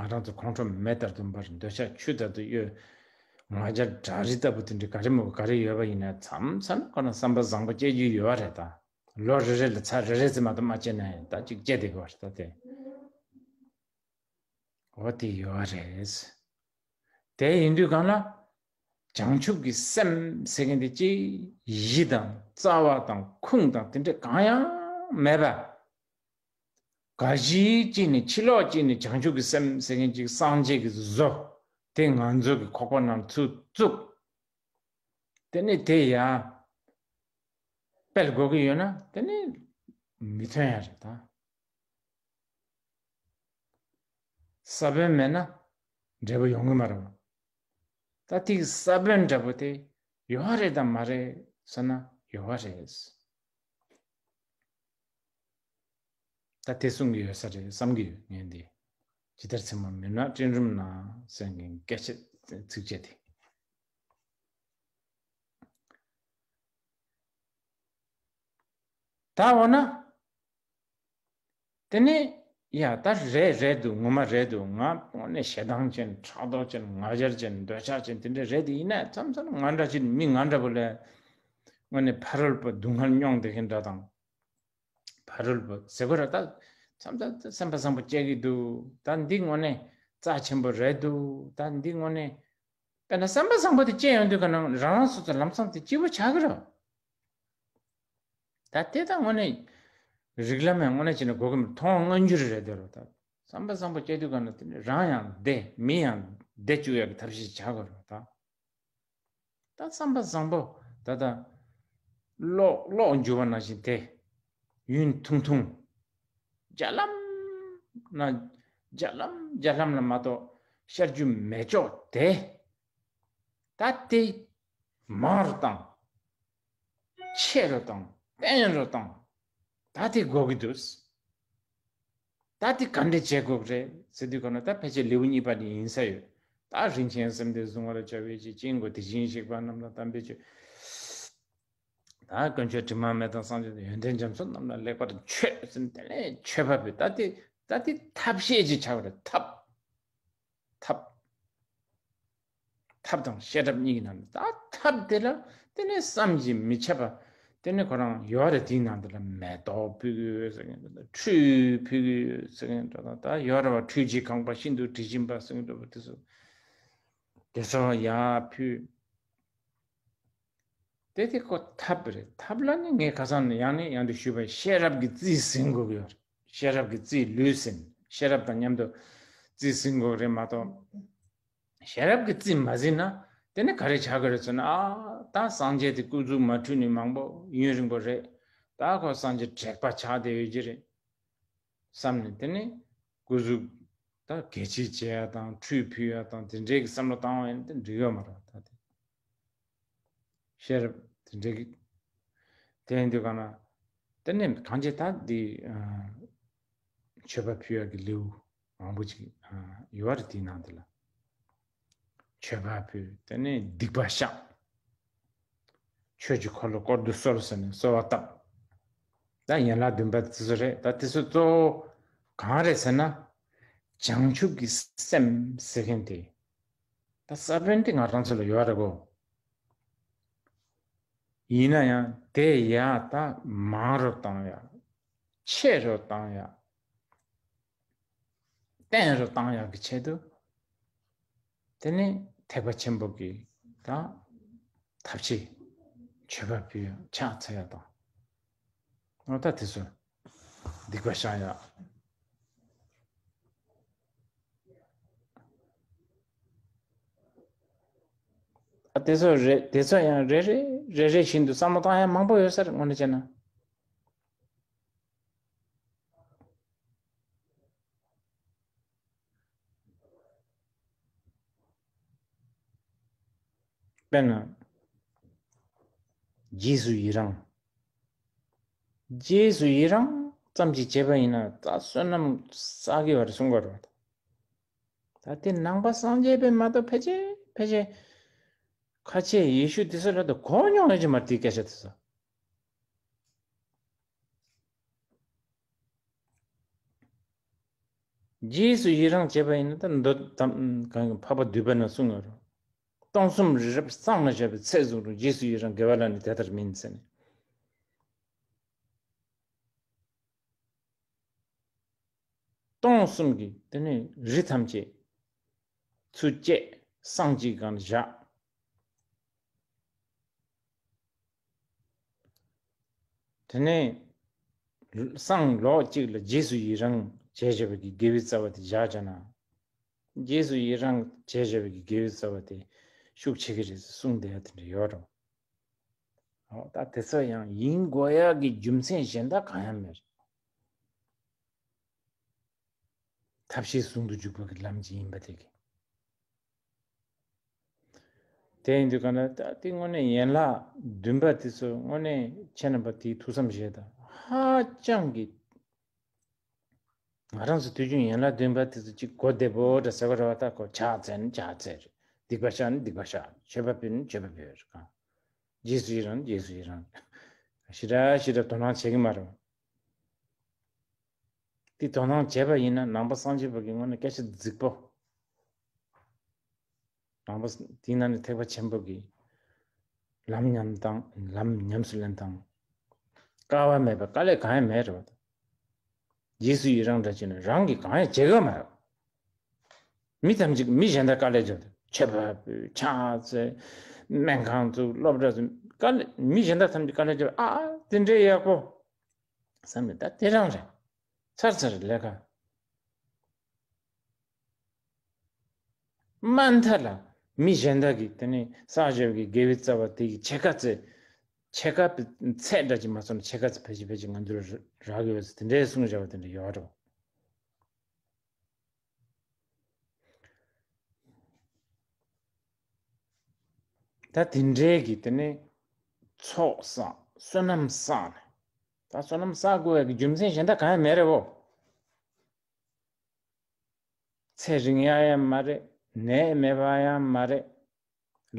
ང་རང་ཚོ་ཁོང་ཁྲོ་མེ་ལྟར་དུ་འབར། འདོད་ཆགས་ཆུ་ལྟར་དུ་གཡོ། ང་རྒྱལ་བྲག་རི་ལྟ་བུ་དེ་འདྲ་ག་རེ་མོ་ག་རེ་ཡོད་པ་ཡིན་ན་མཚམས་མཚམས་ཁོ་ན་བསམ་པ་བཟང་པོ་སྐྱེ་རྒྱུ་ཡོད་པ་རེད་ད། ལོ་རེ་རེ་ལ་ཚར་རེ་རེ་ཙམ་མ་གཏོགས་མ་སྐྱེ་ན་ཡང་ད་ཅིག་སྐྱེ་བསྡད་དགོས་པ་རེད་ད་དེ། འོ་དེ་ཡོད་པ་རེད། དེ་ཡིན་དུས་གང་ལ། བྱང་ཆུབ་ཀྱི་སེམས་ཟེར་མཁན་དེ་ཅིག་གཞི་དང་རྩ་བ་དང་ཁུངས་དང་དེ་འདྲ་གང་ཡང་མེད་པ། ག་གཞི་གཅིག་ནས་ཕྱི་ལོགས་གཅིག་ནས་བྱང་ཆུབ་ཀྱི་སེམས་ཟེར་མཁན་གཅིག་སངས་རྒྱས་ཀྱི་བཟོ་དེ་ང་ཚོ་གི་ཁོག་པ་ནང་ཚུར་བཙུགས། དེ་ནས་དེ་ཡང་སྤེལ་དགོས་ཀྱི་ཡོད་ན་དེ་ནས་མི་ཐོན་ཡ་རེད་ད། ས་བོན་མེད་ན་འབྲས་བུ་ཡོང་གི་མ་རེད་པ། ད་དེ་ས་བོན་འདྲ་པོ་དེ་ཡོད་པ་རེད་དམ་མ་རེད་ཟེར་ན་ཡོད་པ་རེད། ད་དེ་གསུང་གི་ཡོད་ས་རེད་བསམ་གྱི་ཡོད་ངས་འདི། ཇི་ལྟར་མཚན་མོ་མུན་ནག་སྤྲིན་རུམ་ན་ཟེར་མཁན་སྐད་ཆ་ཚིགས་བཅད་དེ། ད་འོ་ན། དེ་ནས་ ཡ་ད་རེད་རེད་འདུག་ངོ་མ་རེད་འདུག་ང་དངོས་གནས་ཞེ་སྡང་ཅན་ཕྲག་དོག་ཅན་ང་རྒྱལ་ཅན་འདོད་ཆགས་ཅན་དེ་འདྲ་རེད་དེ། ཡིན་ན་མཚམས་མཚམས་ང་འདྲ་ཅིག་མི་ང་འདྲ་པོ་ལ་དངོས་གནས་ཕ་རོལ་པོ་སྡུག་བསྔལ་མྱོང་བསྡད་མཁན་འདྲ་དང་། ཕ་རོལ་པོ་ཟེར་དགོས་ར། ད་མཚམས་མཚམས་སེམས་པ་བཟང་པོ་སྐྱེ་གི་འདུག་ད་འདི་དངོས་གནས་རྩ་ཆེན་པོ་རེད་འདུག་ད་འདི་དངོས་གནས། དཔེར་ན་བསམ་པ་བཟང་པོ་དེ་སྐྱེ་ཡོང་དུས་ག་ན་རང་རང་སོ་སོ་ལམ་སང་དེ་སྐྱིད་པོ་ཆགས་ཀྱི་རེད། ད་དེ་ད་དངོས་གནས་རིགས་ལམ་ཡང་དངོས་གནས་བྱས་ན་གོ་གི་མི་མཐོང་མངོན་གྱུར་རེད་དེ་རོ། ད་བསམ་པ་བཟང་པོ་སྐྱེ་དུས་ག་ན་དེ་ནི་རང་ཡང་བདེ་མི་ཡང་བདེ་བཅུག་ཡག་གི་ཐབས་ཤེས་བྱ་དགོས་རེད། ད་ད་བསམ་པ་བཟང་པོ་ད་ད་གློག་གློག་འགྱུ་བ་ནང་བཞིན་དེ་ཡུན་ཐུང་ཐུང་། རྒྱ་ལམ་ན་རྒྱ་ལམ་རྒྱ་ལམ་ལ་མ་གཏོགས་ཤར་རྒྱུ་མེད་ཅོག་དེ། ད་དེ་མང་རུ་བཏང་། ཆེ་རུ་བཏང་། བརྟན་རུ་བཏང་། ད་དེ་དགོས་ཀྱི་འདུག་ད་དེ་ག་འདྲ་བྱེད་དགོས་རེད་ཟེར་དུས་ག་ན་ད་ཕལ་ཆེར་ལེའུ་གཉིས་པ་ནི་ཡིན་ས་ཡོད། ད་རིན་ཆེན་སེམས་དེ་གཟུང་བར་བྱ་བའི་ཕྱིར། སྐྱེ་དགུའི་དེ་བཞིན་གཤེགས་པ་རྣམས་ལ་དམ་པའི་ཆོས། ད་དཀོན་མཆོག་དྲི་མ་མེད་དང་སངས་རྒྱས་དང་ཡོན་ཏན་རྒྱ་མཚོ་རྣམས་ལ་ལེགས་པར་མཆོད་ཟེར་ནས་དེ་ནས་མཆོད་པ་ཕུལ། ད་དེ་ད་དེ་ཐབས་ཤེས་ཅིག་ཆགས་པ་རེད། ཐབས། ཐབས། ཐབས་དང་ཤེས་རབ་གཉིས་ཀྱི་ནང་ནས་ད་ཐབས་དེ་ལ་དེ་ནས་བསམ་གྱིས་མི་ཁྱབ་པ། དེ་ནས་ཁོ་རང་ཡོད་རེད། དེའི་ནང་དེ་ལ་མེ་ཏོག་ཕུལ་གྱི་ཡོད་ཟེར་མཁན་དང་། ཁྲུས་ཕུལ་གྱི་ཡོད་ཟེར་མཁན་འདྲ་དང་། ད་ཡོད་རེད་བ། ཁྲུས་ཀྱིས་གང་བ་ཤིན་ཏུ་དྲི་ཞིམ་པ་ཟེར་མཁན་འདྲ་བ་དེ་ཚོ་དེ་ཚོ་ཡར་ཕུལ། དེ་དེ་ཁོ་ཐབས་རེད། ཐབས་ལ་ནི་ངས་ཁ་སང་ནས་ཡང་ནས་ཡང་དུ་ཞུས་པ། ཤེས་རབ་ཀྱི་རྩིས་ཟིན་དགོས་ཀྱི་ཡོད་རེད། ཤེས་རབ་ཀྱི་རྩིས་ལུས་ཟིན། ཤེས་རབ་དང་མཉམ་དུ་རྩིས་ཟིན་དགོས་རེད་མ་གཏོགས། ཤེས་རབ་ཀྱི་རྩིས་མ་ཟིན་ན་དེ་ནི་ག་རེ་ཆགས་ཀྱི་རེད་ཟེར་ན། ཨ་ད་སངས་རྒྱས་དེ་སྐུ་གཟུགས་མ་འཁྲུས་ནས་མང་པོ་ཡུན་རིང་པོ་རེད། ད་ཁོ་སངས་རྒྱས་དྲེགས་པ་ཆགས་བསྡད་ཡོད་ཀྱི་རེད་བསམ་ནས། དེ་ནི་སྐུ་གཟུགས་ད་གད་ཕྱིས་བྱེད་ཡ་དང་ཁྲུས་ཕུལ་ཡ་དང་དེ་འདྲའི་གི་བསམ་བློ་བཏང་བ་ཡིན་ན་དེ་འགྲིག་ཡོད་མ་རེད། ད་དེ་ཤེས་རབ་དེ་འདྲའི་གི་དེ་ཡིན་དུས་ག་ན་དེ་ནི་གང་ཅི་ད་འདི་ཨ་མཆོད་པ་ཕུལ་ཡ་གི་ལེའུ་མང་པོ་ཅིག་ཨ་ཡོད་རེད། དེའི་ནང་དེ་ལ། མཆོད་པ་ཕུལ། དེ་ནས་སྡིག་པ་བཤགས། ཆོས་ཀྱི་འཁོར་ལོ་བསྐོར་དུ་གསོལ་ཟེར་ནས་གསོལ་བ་བཏབ། ད་ཡན་ལག་བདུན་པ་དེ་ཚོ་རེད། ད་དེ་ཚོ་གཙོ་བོ་གང་རེད་ཟེར་ན། བྱང་ཆུབ་ཀྱི་སེམས་ཟེར་མཁན་དེ། ད་ས་བོན་དེ་ང་རང་ཚོ་ལ་ཡོད་རེད་གོ། ཡིན་ན་ཡང་དེ་ཡར་ད་མང་རུ་བཏང་ཡ། ཆེ་རུ་བཏང་ཡ། བརྟན་རུ་བཏང་ཡག་གི་ཆེད་དུ། དེ་ནས་ཐེག་པ་ཆེན་པོ་གི་ད་ཐབས་ཤེས་མཆོད་པ་ཕུལ་ཡག་ཕྱག་འཚལ་ཡག་དང་། འོ་ད་དེ་ཚོ་སྡིག་པ་བཤགས་ཡག། ཨ་དེ་ཚོ་རེ་དེ་ཚོ་ཡང་རེ་རེ་རེ་རེ་བཞིན་དུ་བསམ་བློ་བཏང་ཡག་མང་པོ་ཡོད་ས་རེད། དངོས་གནས་བྱས་ན། དཔེར་ན། རྗེས་སུ་ཡི་རང་། རྗེས་སུ་ཡི་རང་ཙམ་ཞིག་བྱས་པ་ཡིན་ན་ད་བསོད་ནམས་བསགས་ཀྱི་ཡོད་རེད་གསུང་གི་ཡོད་རེད། ད་དེ་ནང་པ་སངས་རྒྱས་པས་མ་གཏོགས་ཕལ་ཆེར་ཕལ་ཆེར་ཁ་ཆེ་ཡེ་ཤུ་དེ་ཚོ་ལ་ད་གོ་མྱོང་ཡོད་ཀྱི་མ་རེད། དེའི་སྐད་ཆ་དེ་ཚོ། རྗེས་སུ་ཡི་རང་བྱས་པ་ཡིན་ན་ད་མདོ་དམ་གང་གི་འཕགས་པ་འདུས་པ་ན་གསུངས་ཡོད་རེད། སྟོང་གསུམ་རི་རབ་གཙང་ལ་བཞག་པའི་ཚད་བཟུང་རུང་། རྗེས་སུ་ཡི་རང་དགེ་བ་ལ་ནི་དེ་ལྟར་མིན་ཟེར་ནས། སྟོང་གསུམ་གྱི་དེ་ནས་རི་ཐམས་ཅད་ཚུར་བཅད། སྲང་གཅིག་སྒང་ལ་བཞག། དེ་ནས་སྲང་ལོགས་གཅིག་ལ་རྗེས་སུ་ཡི་རང་བྱས་བཞག་པའི་གི་དགེ་བའི་རྩ་བ་དེ་བཞག་བྱས་ན། རྗེས་སུ་ཡི་རང་བྱས་བཞག་པའི་གི་དགེ་བའི་རྩ་བ་དེ་ཤུགས་ཆེ་གི་རེད་ཟེར་གསུངས་བསྡད་ཡ་དེ་འདྲ་ཡོད་རེད། འོ་ད་དེ་ཚོ་ཡང་ཡིན་དགོས་ཡ་གི་རྒྱུ་མཚན་གཞན་དག་གང་ཡང་མེད། ཐབས་ཤེས་ཟུང་དུ་འཇུག་པ་གི་ལམ་གྱི་ཡིན་པ་དེ་གི། དེ་ཡིན་དུས་ག་ན་ད་དེ་དངོས་གནས་ཡན་ལག་བདུན་པ་དེ་ཚོ་དངོས་གནས་ཁྱེད་རྣམ་པ་དེའི་ཐུགས་བསམ་བཞེས་དང་། ཧ་ཅང་གི་ང་རང་ཚོ་དུས་རྒྱུན་ཡན་ལག་བདུན་པ་དེ་ཚོ་གཅིག་གོ་བདེ་པོ་འདྲ་ཟེར་བ་རེད་བ། ད་ཁོ་ཕྱག་འཚལ་ན་ཕྱག་འཚལ་རེད། སྡིག་པ་བཤགས་ན་སྡིག་པ་བཤགས། མཆོད་པ་ཕུལ་ན་མཆོད་པ་ཕུལ་རེད་གང་། རྗེས་སུ་ཡི་རང་ན་རྗེས་སུ་ཡི་རང་། ཞེ་དྲག་ཞེ་དྲག་དོ་སྣང་བྱེད་ཀྱི་མ་རེད། དེ་དོ་སྣང་བྱས་པ་ཡིན་ན་ནང་པ་སངས་རྒྱས་པ་གི་ངོས་ནས་སྐད་ཆ་རྫིག་པོ། ནང་པ་དེའི་ནང་ནས་ཐེག་པ་ཆེན་པོ་གི་ལམ་ཉམས་དང་ལམ་ཉམས་སུ་ལེན་དང་། དཀའ་བ་མེད་པའི་དཀའ་ལས་གང་ཡང་མེད་རེད་བ། རྗེས་སུ་ཡི་རང་འདྲ་བྱས་ན་རང་གིས་གང་ཡང་བྱེད་དགོས་མ་རེད། མི་ཐམས་ཅད་མི་གཞན་དག་དཀའ་ལས་བརྒྱབ་སྟེ་ཆོས་པ་ཕྱག་འཚལ་སྨན་ཁང་བཙུགས་སློབ་གྲྭ་བཙུགས་དཀའ་ལས་མི་གཞན་དག་ཐམས་ཅད་དཀའ་ལས་བརྒྱབ། ཨ་ཨ་དེ་འདྲའི་ཡག་པོ་བསམ་ནས་ད་དེ་རང་རེད། ཚར་ཚར་ལས་ཀ། མ་མཐའ་ལ་མི་གཞན་དག་གིས་དེ་ནས་ས་ཞབས་ཀྱི་དགེ་བའི་རྩ་བ་དེ་གི་ཕྱེད་ཀ་ཙམ། ཕྱེད་ཀ་ཚད་འདྲ་ཅིག་མ་སོང་ན་ཕྱེད་ཀ་ཙམ་ཕལ་ཆེར་ཕལ་ཆེར་ང་ཚོར་རག་གི་ཡོད་ཟེར་དེ་འདྲའི་གསུངས་བཞག་པ་དེ་འདྲ་ཡོད་རེད། ད་དེ་འདྲའི་གི་དེ་ནས་ཚོགས་བསགས་བསོད་ནམས་བསགས་ནས། ད་བསོད་ནམས་བསགས་དགོས་ཡ་གི་རྒྱུ་མཚན་གཞན་དག་གང་ཡང་མེད་རེད་བོ། ཚེ་རིང་ཡ་ཡང་མ་རེད། ནད་མེད་པ་ཡང་མ་རེད།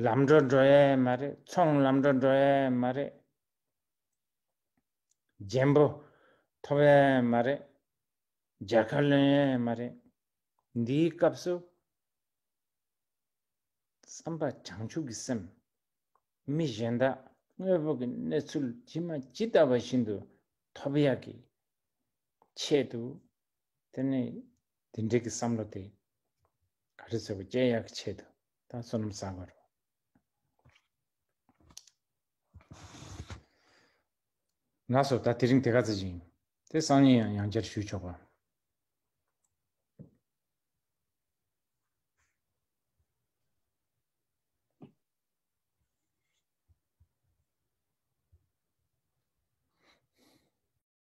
ལམ་འགྲོ་འགྲོ་ཡ་ཡང་མ་རེད། ཚོང་ལམ་འགྲོ་འགྲོ་ཡ་ཡང་མ་རེད། རྒྱན་པོ་ཐོབ་ཡ་ཡང་མ་རེད། རྒྱལ་ཁ་ལོན་ཡ་ཡང་མ་རེད། འདིའི་སྐབས་སུ་བསམ་པ་བྱང་ཆུབ་ཀྱི་སེམས། མི་གཞན་དག་དངོས་པོ་གི་གནས་ཚུལ་ཇི་མ་ཇི་ལྟ་བ་བཞིན་དུ་ཐོབ་ཡག་གི་ཆེད་དུ། དེ་ནས་དེ་འདྲའི་གི་བསམ་བློ་དེ་ག་རེ་ཟེར་བ་སྐྱེ་ཡག་གི་ཆེད་དུ་ད་བསོད་ནམས་བསགས་དགོས་རེད། ལགས་སོ། ད་དེ་རིང་དེ་ག་ཙམ་ཞིག་ཡིན། དེ་སང་ཉིན་ཡང་ཡང་བསྐྱར་ཞུས་ཆོག་པ།